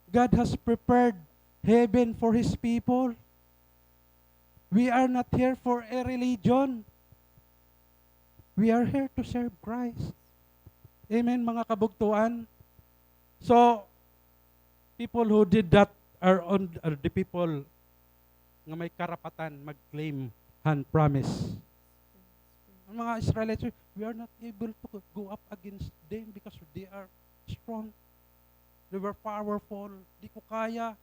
God has prepared heaven for His people. We are not here for a religion. We are here to serve Christ. Amen, mga kabugtuan? So, people who did that are on, are the people nga may karapatan mag-claim han promise. An mga Israelites, we are not able to go up against them because they are strong. They were powerful. Di ko kaya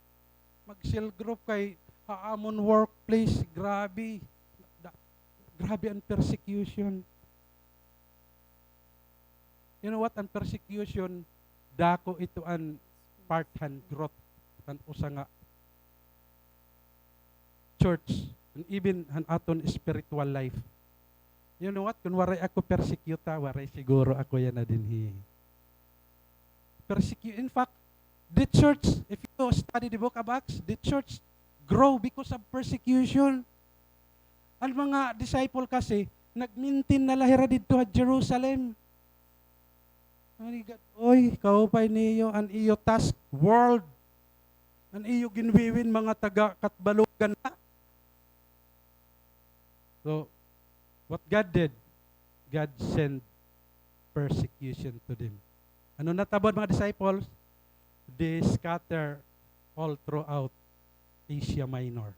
mag-cell group kay ha amon workplace, grabe. Da-, grabe an persecution. You know what? An persecution, dako ito an part han growth han usa nga church, and even han aton spiritual life. You know what? Kun waray ako persecuta, waray siguro ako yana dinhi. Persecu-, in fact, the church, if you study the book of Acts, the church grow because of persecution. An mga disciple kasi, nag-maintain na la hira didto ha Jerusalem. Ay, God, oy, kaupay niyo, an iyo task, world. An iyo ginwiwin, mga taga Catbalogan na. So, what God did, God sent persecution to them. Ano natabo han mga disciples? They scatter all throughout Asia Minor.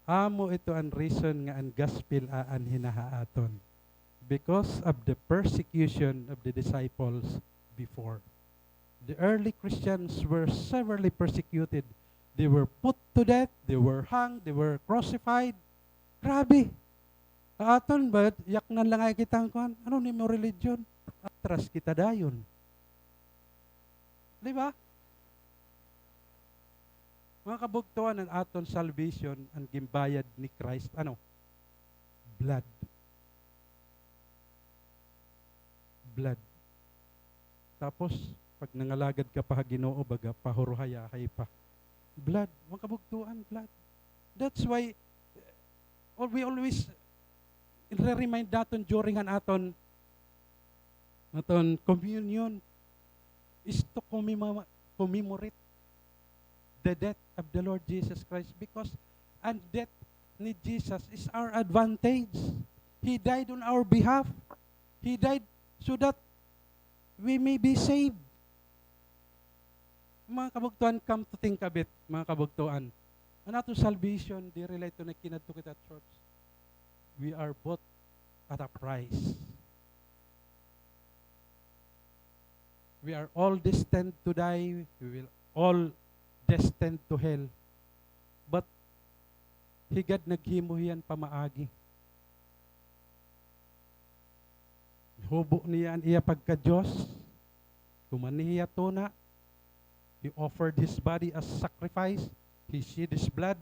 Amo ito an reason nga an gospel aanhi na ha aton. Because of the persecution of the disciples before. The early Christians were severely persecuted. They were put to death, they were hung, they were crucified. Grabe. Ha aton ba, yaknan la nga kita an kuan. Ano nimo religion? Atras kita dayon. Di ba? Mga kabugtuan, an aton salvation, an ginbayad ni Christ, ano? Blood. Blood. Tapos, pag nangalagad ka pa ha Ginoo, baga, pahuruhayahay pa. Blood. Mga kabugtuan, blood. That's why, uh, we always re-remind naton during an aton, aton communion is to commemo-, commemorate the death of the Lord Jesus Christ, because an death ni Jesus is our advantage. He died on our behalf. He died so that we may be saved. Mga kabugtuan, come to think of it, mga kabugtuan, an aton salvation, diri la ito nagkinadto kita church. We are bought at a price. We are all destined to die. We will all destined to hell. But hi God naghimo hiya hin pamaagi. Gihubo niya an iya pagka-Diyos. Tuman niya tuna. He offered his body as sacrifice. He shed his blood.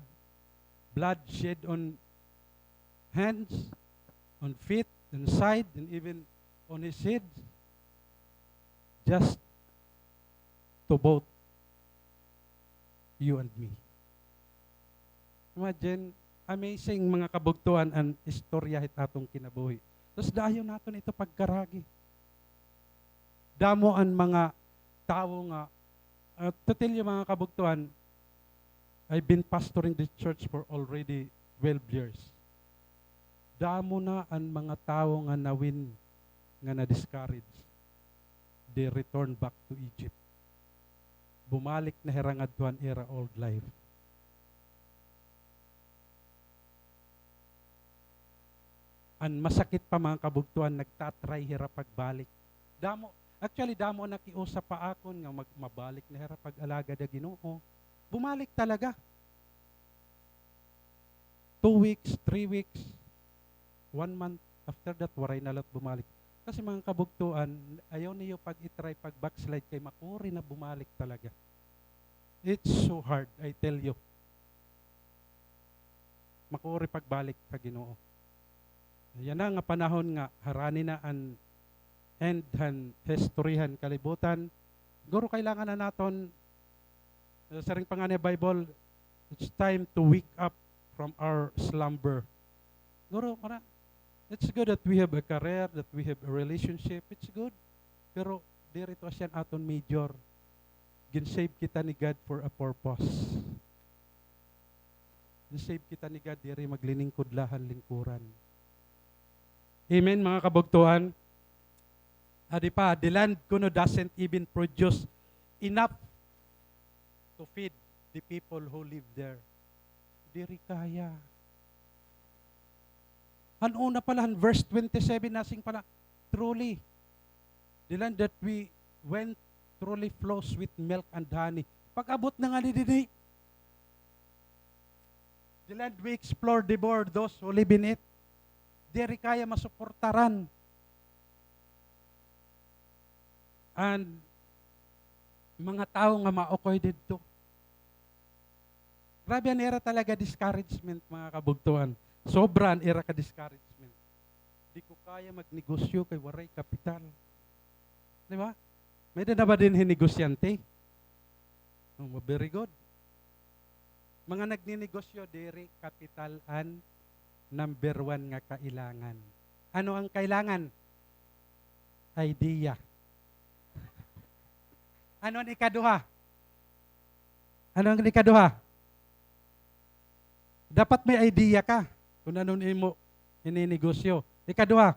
Blood shed on hands, on feet, on side, and even on his head. Just to both you and me. Imagine, amazing, mga kabugtuan, an istorya hit aton kinabuhi. Tapos dayon naton ito pagkaragi. Damo an mga tawo nga, uh, to tell you, mga kabugtuan, I've been pastoring this church for already twelve years. Damo na an mga tawo nga nawin, nga na-discourage. They return back to Egypt. Bumalik na hira ngadto han ira old life. An masakit pa, mga kabugtuan, nagta-try hira pagbalik. Damo, actually, damo an nakiusap pa akon nga mag-, mabalik na hira pag-alagad ha Ginoo. Bumalik talaga. Two weeks, three weeks, one month, after that, waray na la bumalik. Kasi, mga kabugtuan, ayaw niyo pag-i-try pag-backslide kay makuri na bumalik talaga. It's so hard, I tell you. Makuri pagbalik ha Ginoo. Yana nga panahon nga harani na an end han history han kalibutan. Siguro kailangan na naton, uh, siring pa ngani Bible, it's time to wake up from our slumber. Siguro, mara-, it's good that we have a career, that we have a relationship. It's good. Pero diri ito siya an aton major. Gin-save kita ni God for a purpose. Gin-save kita ni God diri magliningkod la han lingkuran. Amen, mga kabugtoan? Adi pa, the land kuno doesn't even produce enough to feed the people who live there. Diri kaya. Han una pa la, han verse twenty-seven, nasiring pa la, "Truly, the land that we went truly flows with milk and honey." Pag-abot na ngani didi, the land we explored, the borders who live in it, diri kaya masuportaran an mga tawo nga maukoy didto. Grabe an ira talaga discouragement, mga kabugtoan. Sobra an ira ka discouragement. Di ko kaya magnegosyo kay waray kapital. Di ba? May-ada na ba dinhi negosyante? Oh, very good. Mga nagninegosyo, diri kapital an number one nga kailangan. Ano ang kailangan? Idea. Ano an ikaduha? Ano an ikaduha? Dapat may idea ka kon ano an imo hininegosyo. Ikaduha,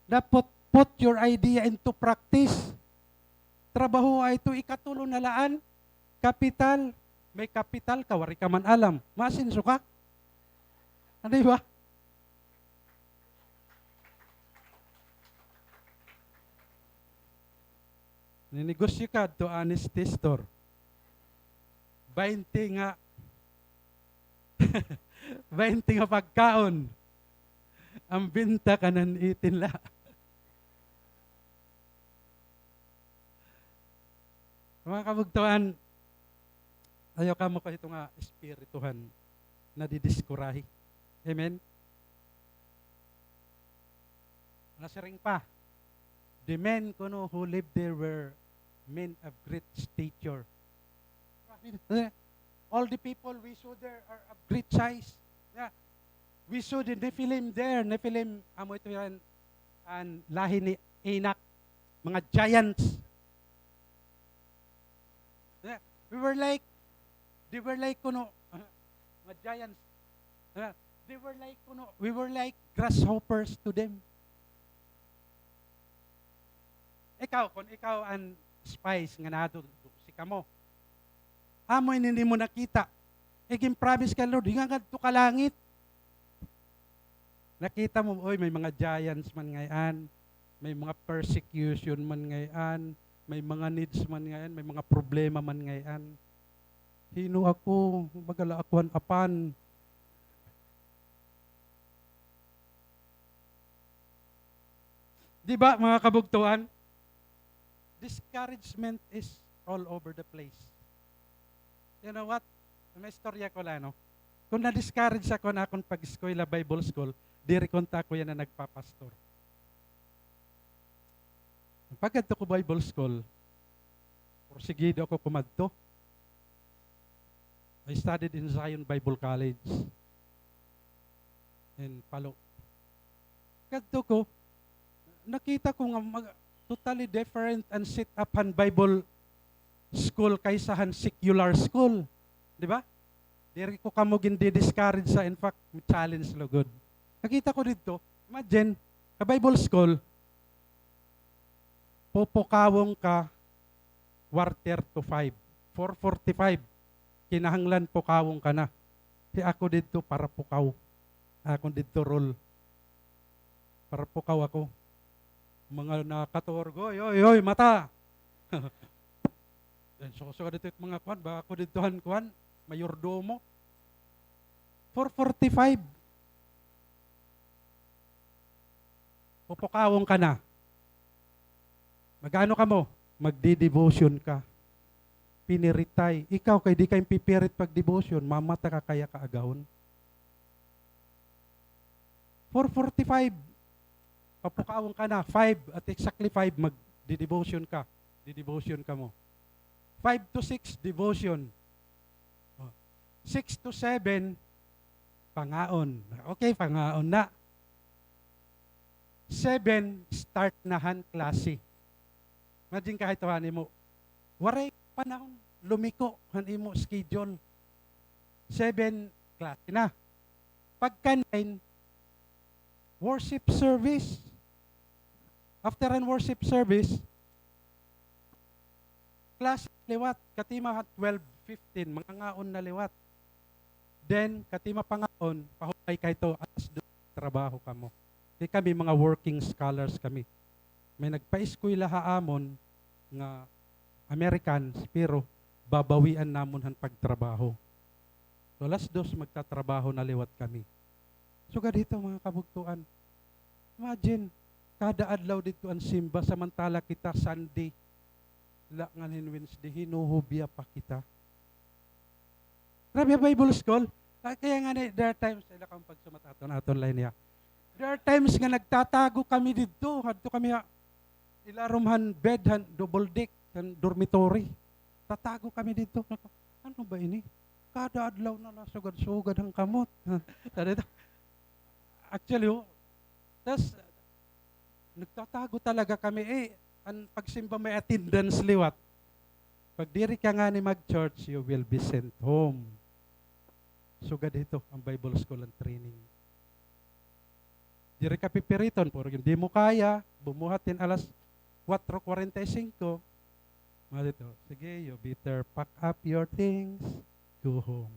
dapat put your idea into practice. Trabahoa ito. Ikatulo na la an kapital. May kapital ka, waray ka man alam. Maasenso ka? Ah, di ba? Ninegosyo ka adto, honesty store. Baynte nga, baynte nga pagkaon. An benta kanan eighteen la. Mga kabugtoan, ayaw kamo kay ito nga espirituhan, nadidiscourage. Amen? Nasiring pa, the men kuno who lived there were men of great stature. All the people we saw there are of great size. Yeah. We saw the Nephilim there. Nephilim, amo ito yan, an lahi ni Anak, mga giants. Yeah. We were like, they were like kuno, mga giants. Yeah. They were like kuno, we were like grasshoppers to them. Ikaw, kon ikaw an spies nga nadto, si kamo. Amo ini nimo nakita. Igin-promise ka, Lord, hingangadto ka langit. Nakita mo, oy, may mga giants man ngay-an, may mga persecution man ngay-an, may mga needs man ngay-an, may mga problema man ngay-an. Hin-o ako, baga la ako han apan. Di ba, mga kabugtoan? Discouragement is all over the place. You know what? May istorya ko la, no? Kon na-discourage ako han akon pag-eskwela Bible school, diri kunta ako yana nagpapastor. Pag-adto ko Bible school, porsigido ako kumadto. I studied in Zion Bible College in Palo. Kadto ko, nakita ko nga mag-, totally different an set-up han Bible school kaysa han secular school. Di ba? Diri ko kamo gindi-discourage ha, in fact, challenge lugod. Nakita ko didto, imagine, ha Bible school, pupukawon ka quarter to five. Four forty-five, kinahanglan pukawon ka na. Hi ako didto para pukaw. Akon didto role. Para pukaw ako. Mga nakaturog, "Oy, oy, oy, mata!" Then suko-suko didto it mga kuan, baka ako didto han kuan, mayordomo. Four forty-five. Pupukawon ka na. Mag-ano kamo? Magde-devotion ka. Piniritay. Ikaw, kay di ka pipirit pag-devotion, mamata ka kaya kaagahon. Four forty-five, papukawon ka na. Five, at exactly five, magde-devotion ka. De-devotion kamo. Five to six, devotion. Oh. Six to seven, pangaon. Okay, pangaon na. Seven, start na han klase. Imagine ka, ha ito han imo, waray panahon, lumiko han imo schedule. Seven, klase na. Pagka nine, worship service. After an worship service, klase liwat, katima ha twelve fifteen, mangangaon na liwat. Then, katima pangaon, pahumay ka ito, alas dos, trabaho kamo. Kay kami, mga working scholars kami. May nagpaeskwela ha amon nga Americans, pero babawian namon han pagtrabaho. So, alas dos, magtatrabaho na liwat kami. Sugad hito, mga kabugtoan. Imagine, kada adlaw didto an simba, samantala kita Sunday la ngan hin Wednesday, hinuhubya pa kita. Grabe, Bible school. Ah, kaya ngani, there are times, ila kang pagsumat aton, aton la ini, ha. There are times nga nagtatago kami didto, hadto kami ha ilarom han bed, han double deck, han dormitory. Tatago kami didto. Ano ba ini? Kada adlaw na la, sugad-sugad an kamot. Actually, oh. Tas, nagtatago talaga kami. Eh, an pagsimba may attendance liwat. Pag diri ka ngani mag-church, you will be sent home. Sugad hito an Bible school an training. Diri ka pipiriton, pero kun di mo kaya, bumuhat hin alas kwatro kwarenta y singko, mga dito, sige, you better pack up your things, go home.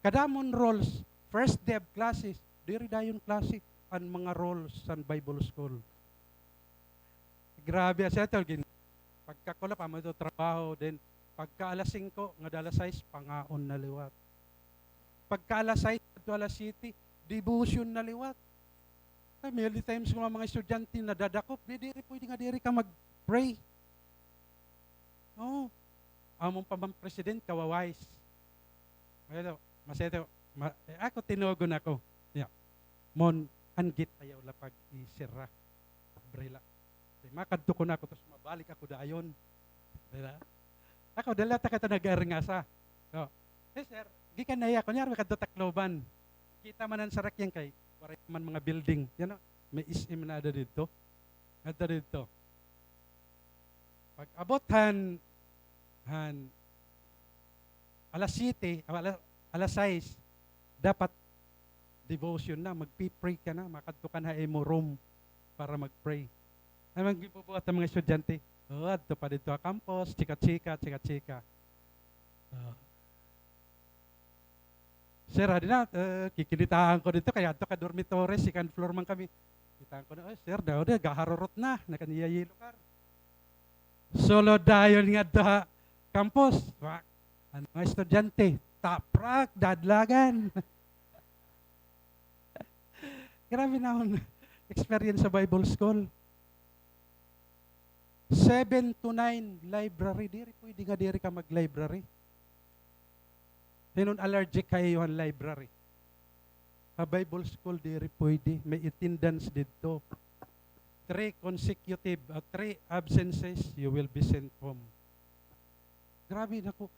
Kadamo hin rules, first day of classes, diri dayon klase, an mga rules san Bible school. Grabe, siya to, gin-, pagkakulop, amo ito trabaho, then pagka alas singko, ngada alas sais, pangaon na liwat. Pagka alas sais, ngadto alas siyete, devotion na liwat. Kay many times nga mga estudyante nadadakop, di, diri pwede nga diri ka mag-pray. Oo. Amon pa man president, kawawais. Maseto, maseto, ma-, eh, ako, tinugon ako. Yeah. Mon, an gate ayaw la pag-isira. Abre la. Kay makadto ko na ako, tapos mabalik ako dayon. Di ba? Ako, dala ta kita nag-arangasa. So, eh, sir, gikan na iya, kunyari, makadto Tacloban. Kita man an sarakyan kay, waray man mga building. Yan, no? May S M na ada didto. Adto didto. Pag-abot han, han, alas siyete, ah, ala-, alas sais, dapat devotion na, magpi-pray ka na, makadto ka na ha imo room para mag-pray. Ano man ginbubuhat han mga estudyante? O, adto pa didto ha campus, chika-chika, chika-chika. O. Sir, adi na, eh, kikinitaan ko didto, kay adto ka dormitory, second floor man kami. Kitaan ko na, "Oy, sir, daw, gaharurot na, nakaniya-yellow car." Sulod dayon ngadto ha campus, wa, an mga estudyante, taprak, dadlagan. Grabe na an experience sa Bible school. Seven to nine, library, diri pwede nga diri ka mag-library. Hin-o an allergic ha iyo han library? Ha Bible school, diri pwede. May attendance didto. Three consecutive, ah, three absences, you will be sent home. Grabe, naku.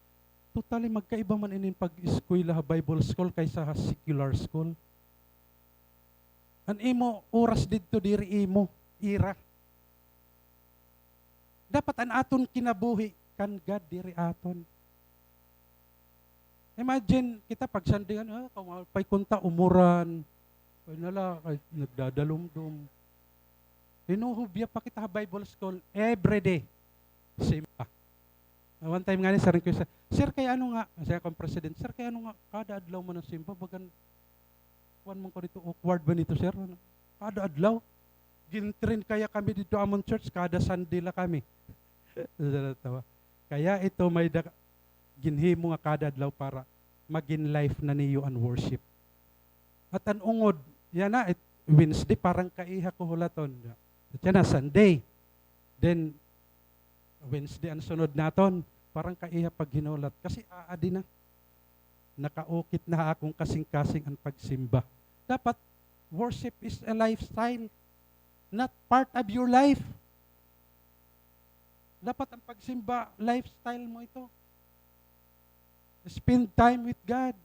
Totally magkaiba man inin pag-eskwela ha Bible school kaysa ha secular school. An imo oras didto, diri imo, ira. Dapat an aton kinabuhi kan God, diri aton. Imagine kita pag Sunday, ano, ah, kaw, pay kunta, umuran. Pay na la, kay nagdadalumdom. Hinuhubya pa kita ha Bible school every day. Simba. Ah, one time ngani, siring ko, "Sir, kay ano nga," siring ko han president, "Sir, kay ano nga, kada adlaw man an simba, bagan, kuan man ko didto, awkward man ito, sir." Kada adlaw. Gin-train kaya kami didto ha amon church, kada Sunday la kami. Kaya ito may da-, ginhimo nga kada adlaw para magin life na niyo an worship. At an ungod, yana, it-, Wednesday, parang kaiha ko hulaton. At yana, Sunday. Then, Wednesday an sunod naton, parang kaiha paghinulat. Kasi aadi na. Nakaukit na ha akon kasingkasing an pagsimba. Dapat, worship is a lifestyle, not part of your life. Dapat an pagsimba, lifestyle mo ito. Spend time with God.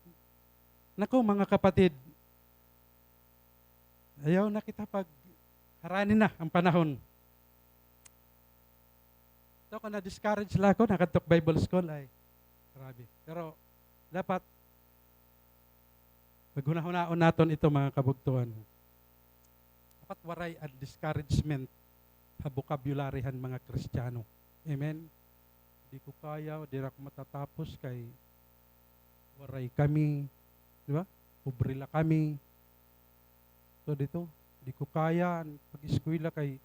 Naku, mga kapatid, Ayaw na kita pagharani na an panahon. So, kon na-discourage la ako, nakadto ak Bible school, ay, grabe. Pero, dapat, paghunahunaon naton ito, mga kabugtoan. Dapat waray an discouragement ha vocabulary han mga Kristiyano. Amen? Di ko kaya, di ra ako matatapos kay waray kami, di ba? Pobre la kami. So, dito, di ko kaya an pag-eskwela kay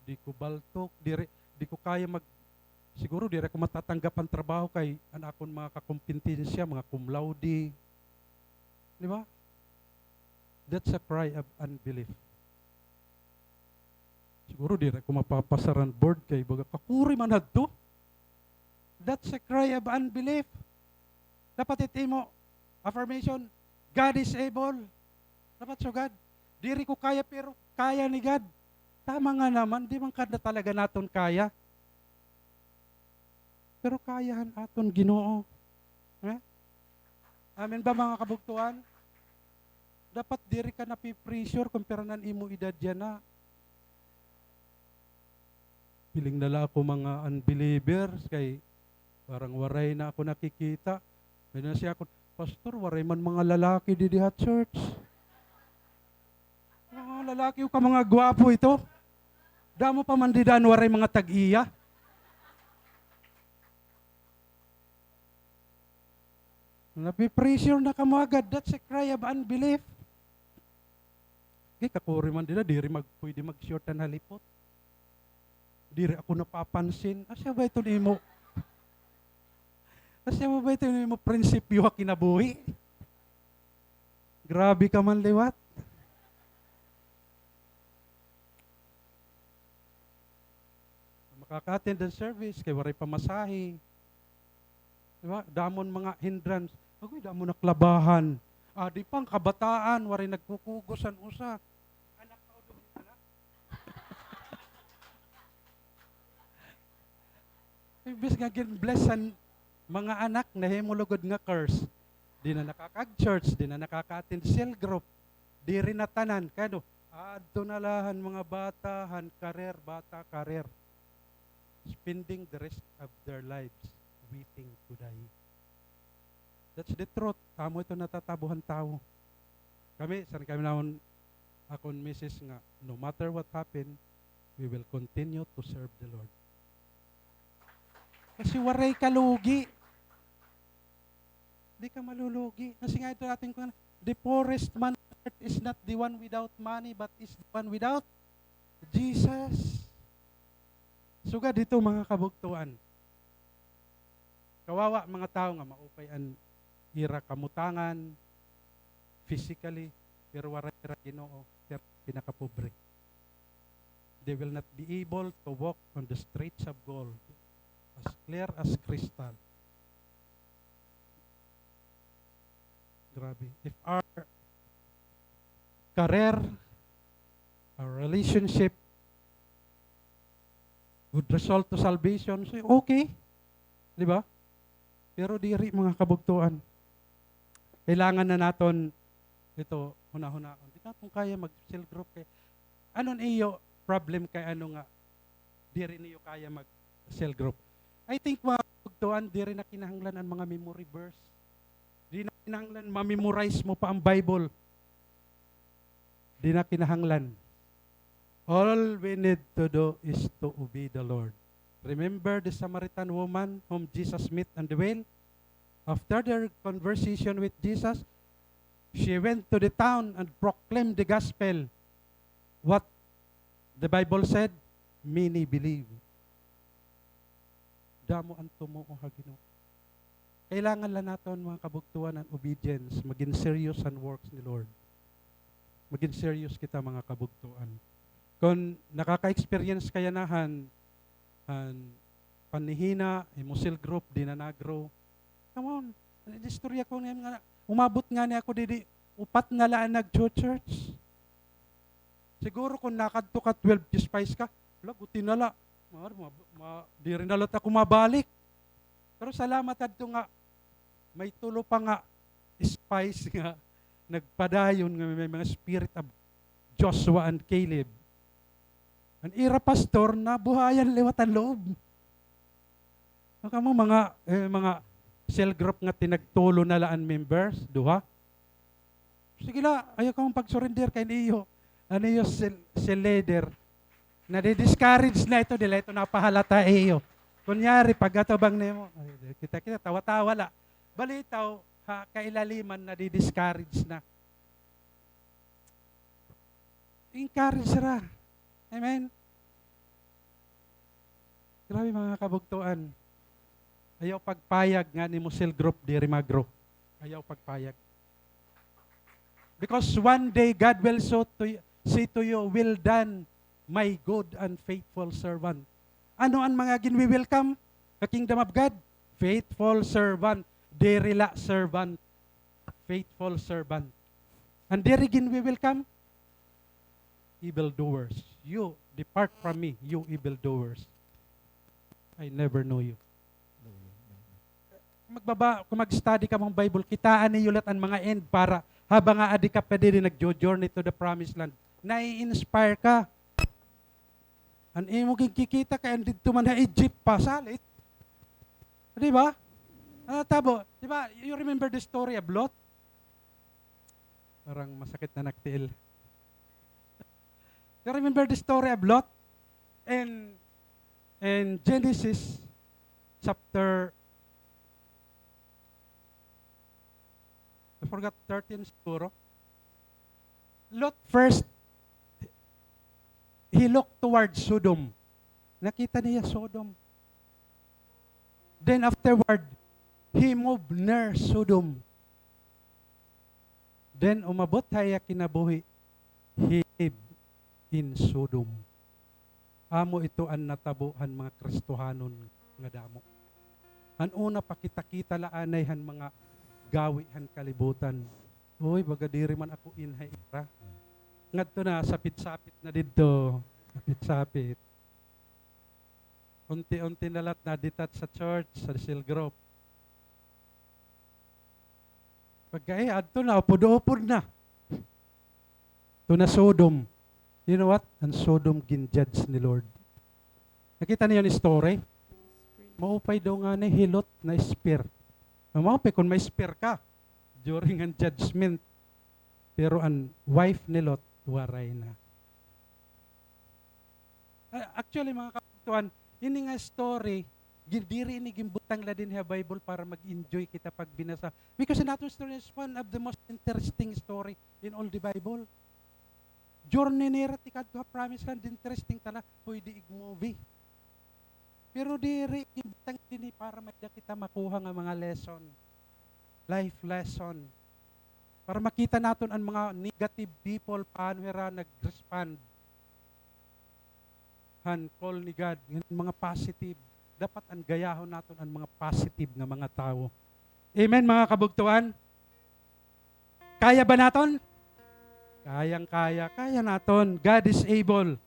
di ko baltok, diri, di ko kaya mag-, siguro diri ako matatanggap an trabaho kay an akon mga kakompetensya, mga cum laude. Di ba? That's a cry of unbelief. Siguro diri ako mapapasar han board kay baga kakuri man hadto. That's a cry of unbelief. Dapat it imo affirmation, "God is able." Dapat sugad. Diri ko kaya, pero kaya ni God. Tama nga naman, di man kada talaga naton kaya. Pero kaya han aton Ginoo. Eh? Amen ba, mga kabugtoan? Dapat diri ka napi-pressure kon pira na an imo edad yana. Hiling na la ako mga unbelievers kay parang waray na ako nakikita. May na siya ako, "Pastor, waray man mga lalaki didi ha church." Mga lalaki ka mga gwapo ito. Damo pa man dida an waray mga tag-iya. Napi-pressure na kamo agad. That's a cry of unbelief. Kay kakuri man dida, diri mag-, pwede mag-short an halipot. Diri ako napapansin. Asya ba ito nimo? Asya ba ito nimo prinsipyo ha kinabuhi? Grabe ka man liwat. Makaka-attend an service kay waray pamasahe. Di ba? Damo an mga hindrance. Agoy, damo na ak labahan. Adi pa an kabataan, waray nagkukugos an usa. Anak ka o dugin anak? Imbes nga gin-bless an mga anak, nahimo lugod nga curse. Di na nakakag-church, di na nakaka-attend cell group. Diri na tanan. Kay ano, adto na la han mga bata, han career, bata, career. Spending the rest of their lives waiting to die. That's the truth. Amo ito natatabo han tawo. Kami, san kami namon, akon misis nga, no matter what happen, we will continue to serve the Lord. Kasi waray ka lugi. Di ka malulugi. Kasi nga ito atin ko, the poorest man on earth is not the one without money, but is the one without Jesus. Sugad hito, mga kabugtoan. Kawawa mga tawo nga maupay an ira kamutangan, physically, pero waray ira Ginoo, pero pinakapobre. They will not be able to walk on the streets of gold as clear as crystal. Grabe. If our career, our relationship would result to salvation, so okay. Di ba? Pero diri, mga kabugtoan. Kailangan na naton ito hunahunaon. Di naton kaya mag-cell group kay ano an iyo problem kay ano nga diri niyo kaya mag-cell group. I think, mga kabugtoan, diri na kinahanglan an mga memory verse. Di na kinahanglan ma-memorize mo pa an Bible. Di na kinahanglan. All we need to do is to obey the Lord. Remember the Samaritan woman whom Jesus met on the well? After their conversation with Jesus, she went to the town and proclaimed the gospel. What the Bible said, many believe. Damo an tumuo ha Ginoo. Kailangan la naton, mga kabugtoan, an obedience, magin serious an works ni Lord. Magin serious kita, mga kabugtoan. Kon nakaka-experience ka yana han, han panhihina, imo cell group, di na nag-grow. Come on, istorya ko niyan nga, umabot ngani ako didi, upat na la an nag-church. Siguro kon nakadto ka twelve, despise ka, hala, guti na la. Ma-, ma-, ma-, diri na la ako mabalik. Pero salamat adto nga may tulo pa nga spies nga nagpadayon nga may mga spirit of Joshua and Caleb. An ira pastor, nabuhayan liwat an loob. An kamo mga, eh, mga cell group nga tinagtulo na la an members, duha. Sige la, ayaw kamo pag-surrender kay niyo. An iyo cell, cell leader. Nadi-discourage na ito, dili ito napahalata iyo. Kunyari, pag-atubang nimo, ay, kita-kita, tawa-tawa la. Balitaw, ha, kailaliman, nadi-discourage na. Encourage ra. Amen? Grabe, mga kabugtoan. Ayaw pagpayag nga an imo cell group diri mag-grow. Ayaw pagpayag. Because one day, God will so to y-, say to you, "Well done, my good and faithful servant." Ano an mga ginwi-welcome ha Kingdom of God? Faithful servant. Diri la servant. Faithful servant. And diri ginwi-welcome? Evildoers. "You, depart from me, you evildoers. I never know you." Magbaba-, kung mag-study kamo hin Bible, kitaa niyo liwat an mga end para habang aadi ka pa diri nagjo-journey to the promised land, nai-inspire ka. An imo ginkikita kay an didto man ha Egypt pa, salit. Di ba? Ano tabo? Di ba, you remember the story of Lot? Parang masakit na nagtiil. You remember the story of Lot? In, in Genesis chapter, I forgot, thirteen siguro. Lot first, he looked towards Sodom. Nakita niya Sodom. Then afterward, he moved near Sodom. Then umabot ha iya kinabuhi, he lived in Sodom. Amo ito an natabo han mga Kristohanon nga damo. Han una, pakita-kita la anay han mga gawi han kalibutan. Uy, baga diri man ako in ha ira. Ngadto na, sapit-sapit na didto. Sapit-sapit. Unti-unti na la it na-detach sa church, sa cell group. Pagka, eh, adto na, upod-upod na. Ito na Sodom. You know what? An Sodom gin-judge ni Lord. Nakita niyo an story? Maupay daw ngani hi Lot na-spare. Maupay kon ma-spare ka during an judgment. Pero an wife ni Lot, waray na. Ah, actually, mga kabugtoan, ini nga story, gi-, diri ini ginbutang la dinhi ha Bible para mag-enjoy kita pagbinasa. Because an aton story is one of the most interesting story in all the Bible. Journey nira tikadto ha promised land, interesting tana, pwede ig-movie. Pero diri, ginbutang dinhi para may-ada kita makuha nga mga lesson, life lesson. Para makita naton an mga negative people, paano hira nag-respond han call ni God, ngan mga positive. Dapat an gayahon naton an mga positive nga mga tawo. Amen, mga kabugtoan? Kaya ba naton? Kayang-kaya. Kaya naton. God is able.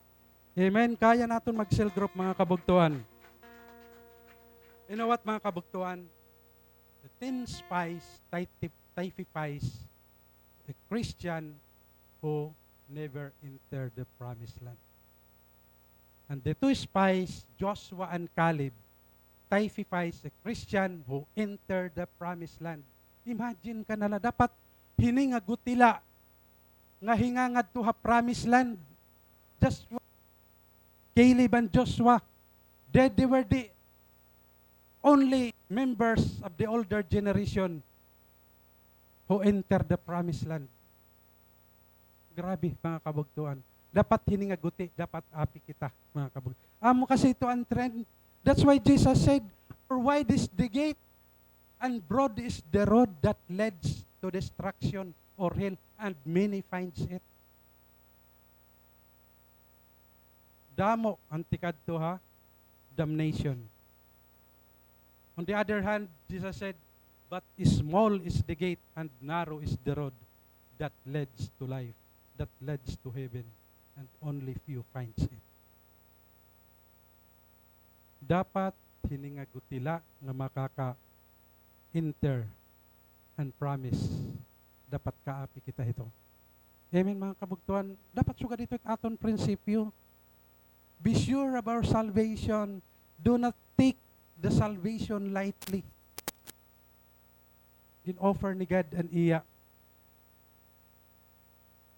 Amen? Kaya naton mag-cell group, mga kabugtoan. You know what, mga kabugtoan? The ten spies typif-, typifies a Christian who never entered the promised land. And the two spies, Joshua and Caleb, typifies a Christian who entered the promised land. Imagine ka na la, dapat hini nga gutila nga hingangadto ha promised land. Joshua, Caleb and Joshua, they, they were the only members of the older generation who entered the promised land. Grabe, mga kabugtoan. Dapat hini nga guti, dapat api kita, mga kabug-, amo kasi ito an trend. That's why Jesus said, "For wide is the gate, and broad is the road that leads to destruction or hell, and many finds it." Damo an tikadto ha damnation. On the other hand, Jesus said, "But small is the gate and narrow is the road that leads to life, that leads to heaven, and only few finds it." Dapat hini nga gutila nga makaka-enter han promise, dapat kaapi kita hito. Amen, mga kabugtuan. Dapat sugad ito it aton prinsipyo. Be sure of our salvation. Do not take the salvation lightly. Gin-offer ni God an iya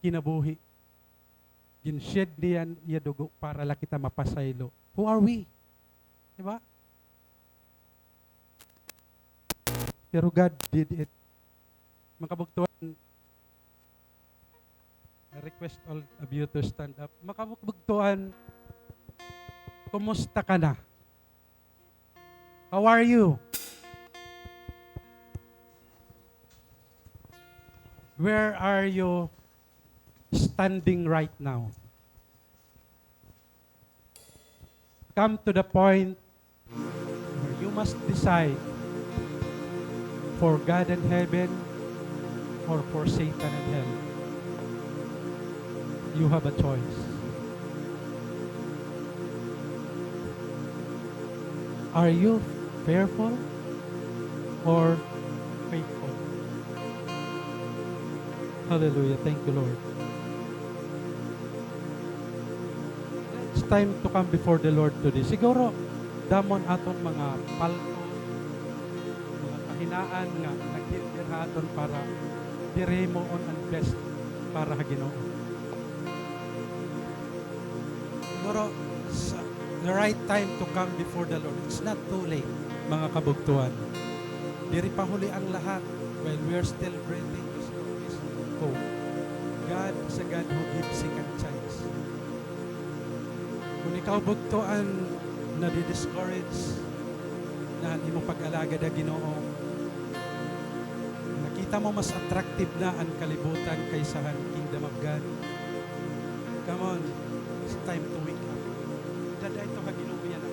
kinabuhi. Gin-shed niya an iya dugo para la kita mapasaylo. Who are we? Di ba? Pero God did it. Mga kabugtuan, I request all of you to stand up. Mga kabugtuan, kumusta ka na? How are you? Where are you standing right now? Come to the point where you must decide for God and heaven or for Satan and hell. You have a choice. Are you fearful or faithful? Hallelujah. Thank you, Lord. It's time to come before the Lord today. Siguro, damo an aton mga palto, mga kahinaan nga naghinder ha aton para diri himuon an best para ha Ginoo. Siguro, sa, the right time to come before the Lord. It's not too late, mga kabugtuan. Diri pa huli ang lahat. While we are still breathing, there's always hope. God is a God who gives second chance. Kon ikaw bugtoan, nadi-discourage na an imo pag-alagad ha Ginoo, nakita mo mas attractive na an kalibutan kaysa han Kingdom of God. Come on, it's time to wake up. Dad-a ito ha Ginoo yana.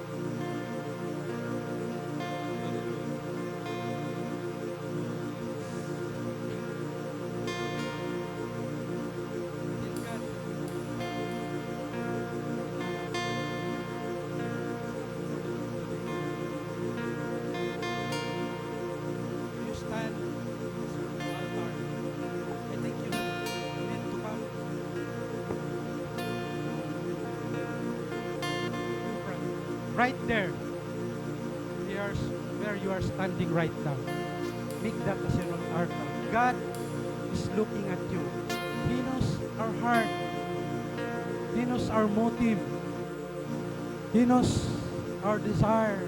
You stand at the altar. I think you need to come. Right there. There's where you are standing right now. Make that as your altar. God is looking at you. He knows our heart. He knows our motive. He knows our desire.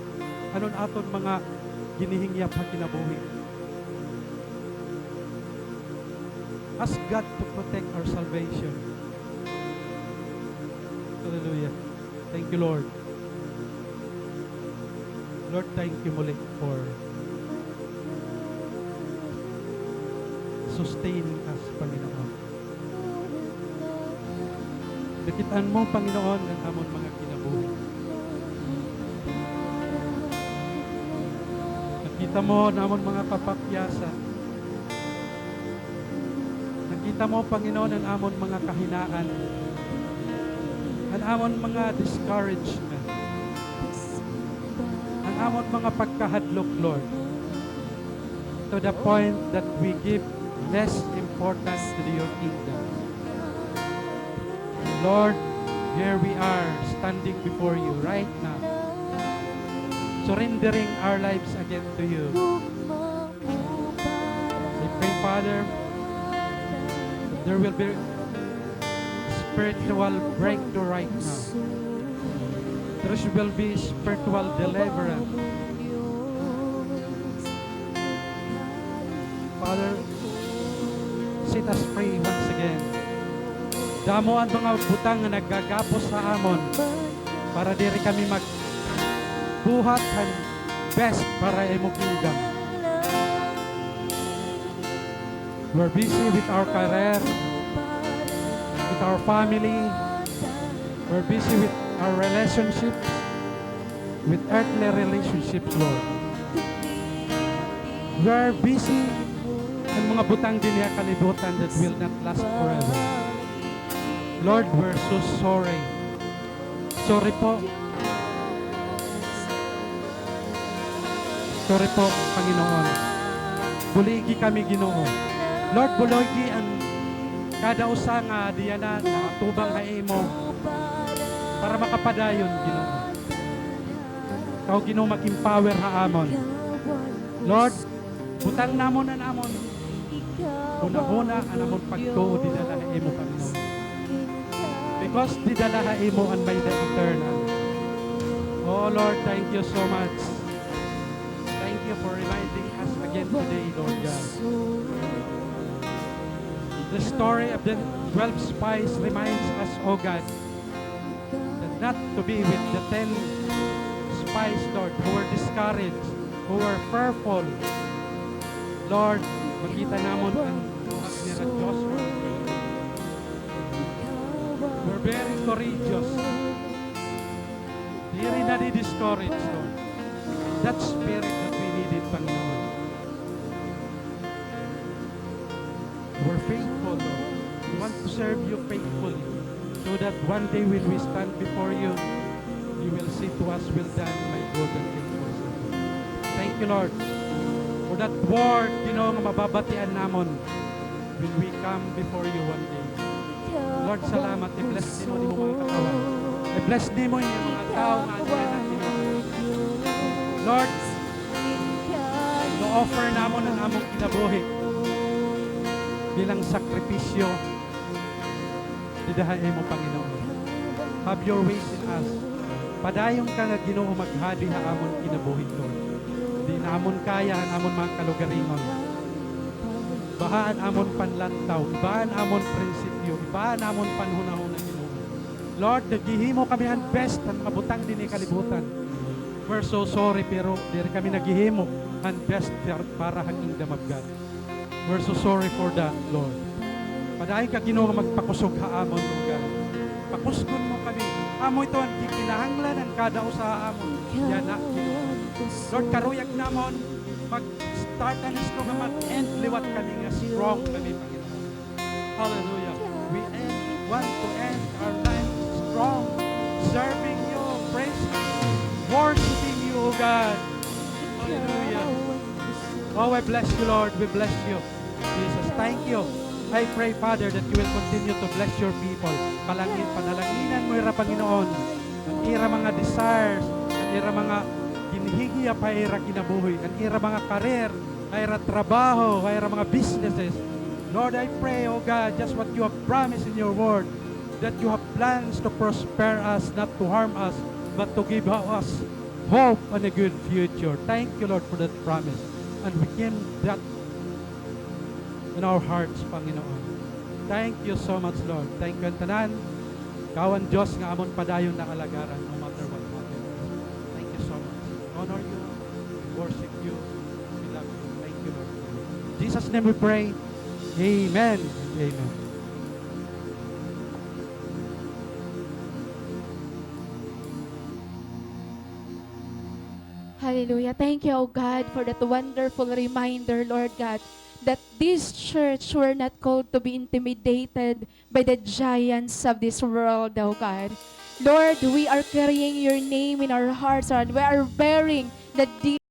Ano an aton mga ginihingyap ha kinabuhi. Ask God to protect our salvation. Hallelujah. Thank you, Lord. Lord, thank you muli for sustaining us, Panginoon. Nakit-an mo, Panginoon, an amon mga kinabuhi. Nakita mo an amon mga kapakyasan. Nakita mo, Panginoon, an amon mga kahinaan, an amon mga discouragement, an amon mga pagkahadlok, Lord, to the point that we give less importance to your kingdom. Lord, here we are standing before you right now, surrendering our lives again to you. I pray, Father, that there will be spiritual breakthrough right now. There will be spiritual deliverance. Father, set us free once again. Damo an mga butang nga naggagapos ha amon para diri kami magbuhat han best para imo kingdom. We're busy with our career, with our family. We're busy with our relationships, with earthly relationships, Lord. We're busy han mga butang dinhi ha kalibutan that will not last forever. Lord, we're so sorry. Sorry po. Sorry po, Panginoon. Buligi kami, Ginoo. Lord, buligi an kada usa nga diyan na naatubang ha imo para makapadayon, Ginoo. Ikaw, Ginoo, mag-empower ha amon. Lord, butang namon an amon hunahuna, an amon pagtuo dida la ha imo, Panginoon. Because dida la ha imo an may-ada eternal. Oh Lord, thank you so much. Thank you for reminding us again today, Lord God. The story of the twelve spies reminds us, oh God, that not to be with the ten spies, Lord, who were discouraged, who were fearful. Lord, makita namon an buhat nira Joshua. Were very courageous. Diri nadi-discourage, Lord. That spirit that we needed, Panginoon. We're faithful, Lord. We want to serve you faithfully so that one day when we stand before you, you will say to us, "Well done, my good and faithful servant." Thank you, Lord, for that word, Ginoo, nga mababatian namon when we come before you one day. Lord, salamat. I-bless nimo an imo mga katawhan. I-bless nimo an mga tawo nga ania na, Ginoo. Lord, ino-offer namon an amon kinabuhi bilang sakripisyo dida ha imo, Panginoon. Have your ways in us. Padayon ka nga, Ginoo, maghadi ha amon kinabuhi, Lord. Di namon kaya an amon mga kalugaringon. Iba an amon panlantaw, iba an amon prinsipyo, iba an amon panhunahuna, Ginoo. Lord, naghihimo kami han best han mga butang dinhi ha kalibutan. We're so sorry, pero diri kami naghihimo han best para, para ha kingdom of God. We're so sorry for that, Lord. Padayon ka, Ginoo, nga magpakusog ha amon, Lord God. Pakusgon mo kami. Amo ito an gikinahanglan han kada usa ha amon yana, Ginoo. Lord, karuyag namon mag-start an strong nga mag-end liwat kami nga strong kami, Panginoon. Hallelujah. We end, want to end our life strong, serving you, praising you, worshiping you, O God. Hallelujah. Oh, we bless you, Lord. We bless you. Jesus, thank you. I pray, Father, that you will continue to bless your people. Palangin, panalanginan mo ira, Panginoon. An ira mga desires, an ira mga ginhihiyap ha ira kinabuhi, an ira mga career, ha ira trabaho, ha ira mga businesses. Lord, I pray, oh God, just what you have promised in your word, that you have plans to prosper us, not to harm us, but to give us hope and a good future. Thank you, Lord, for that promise. And we claim that in our hearts, Panginoon. Thank you so much, Lord. Thank you, an tanan. Ikaw an Diyos nga amon padayon nga alagaran, no matter what happens. Thank you so much. We honor you. We worship you. We love you. Thank you, Lord. In Jesus' name we pray. Amen. Amen. Hallelujah. Thank you, O God, for that wonderful reminder, Lord God, that this church were not called to be intimidated by the giants of this world, O God. Lord, we are carrying your name in our hearts, Lord. We are bearing the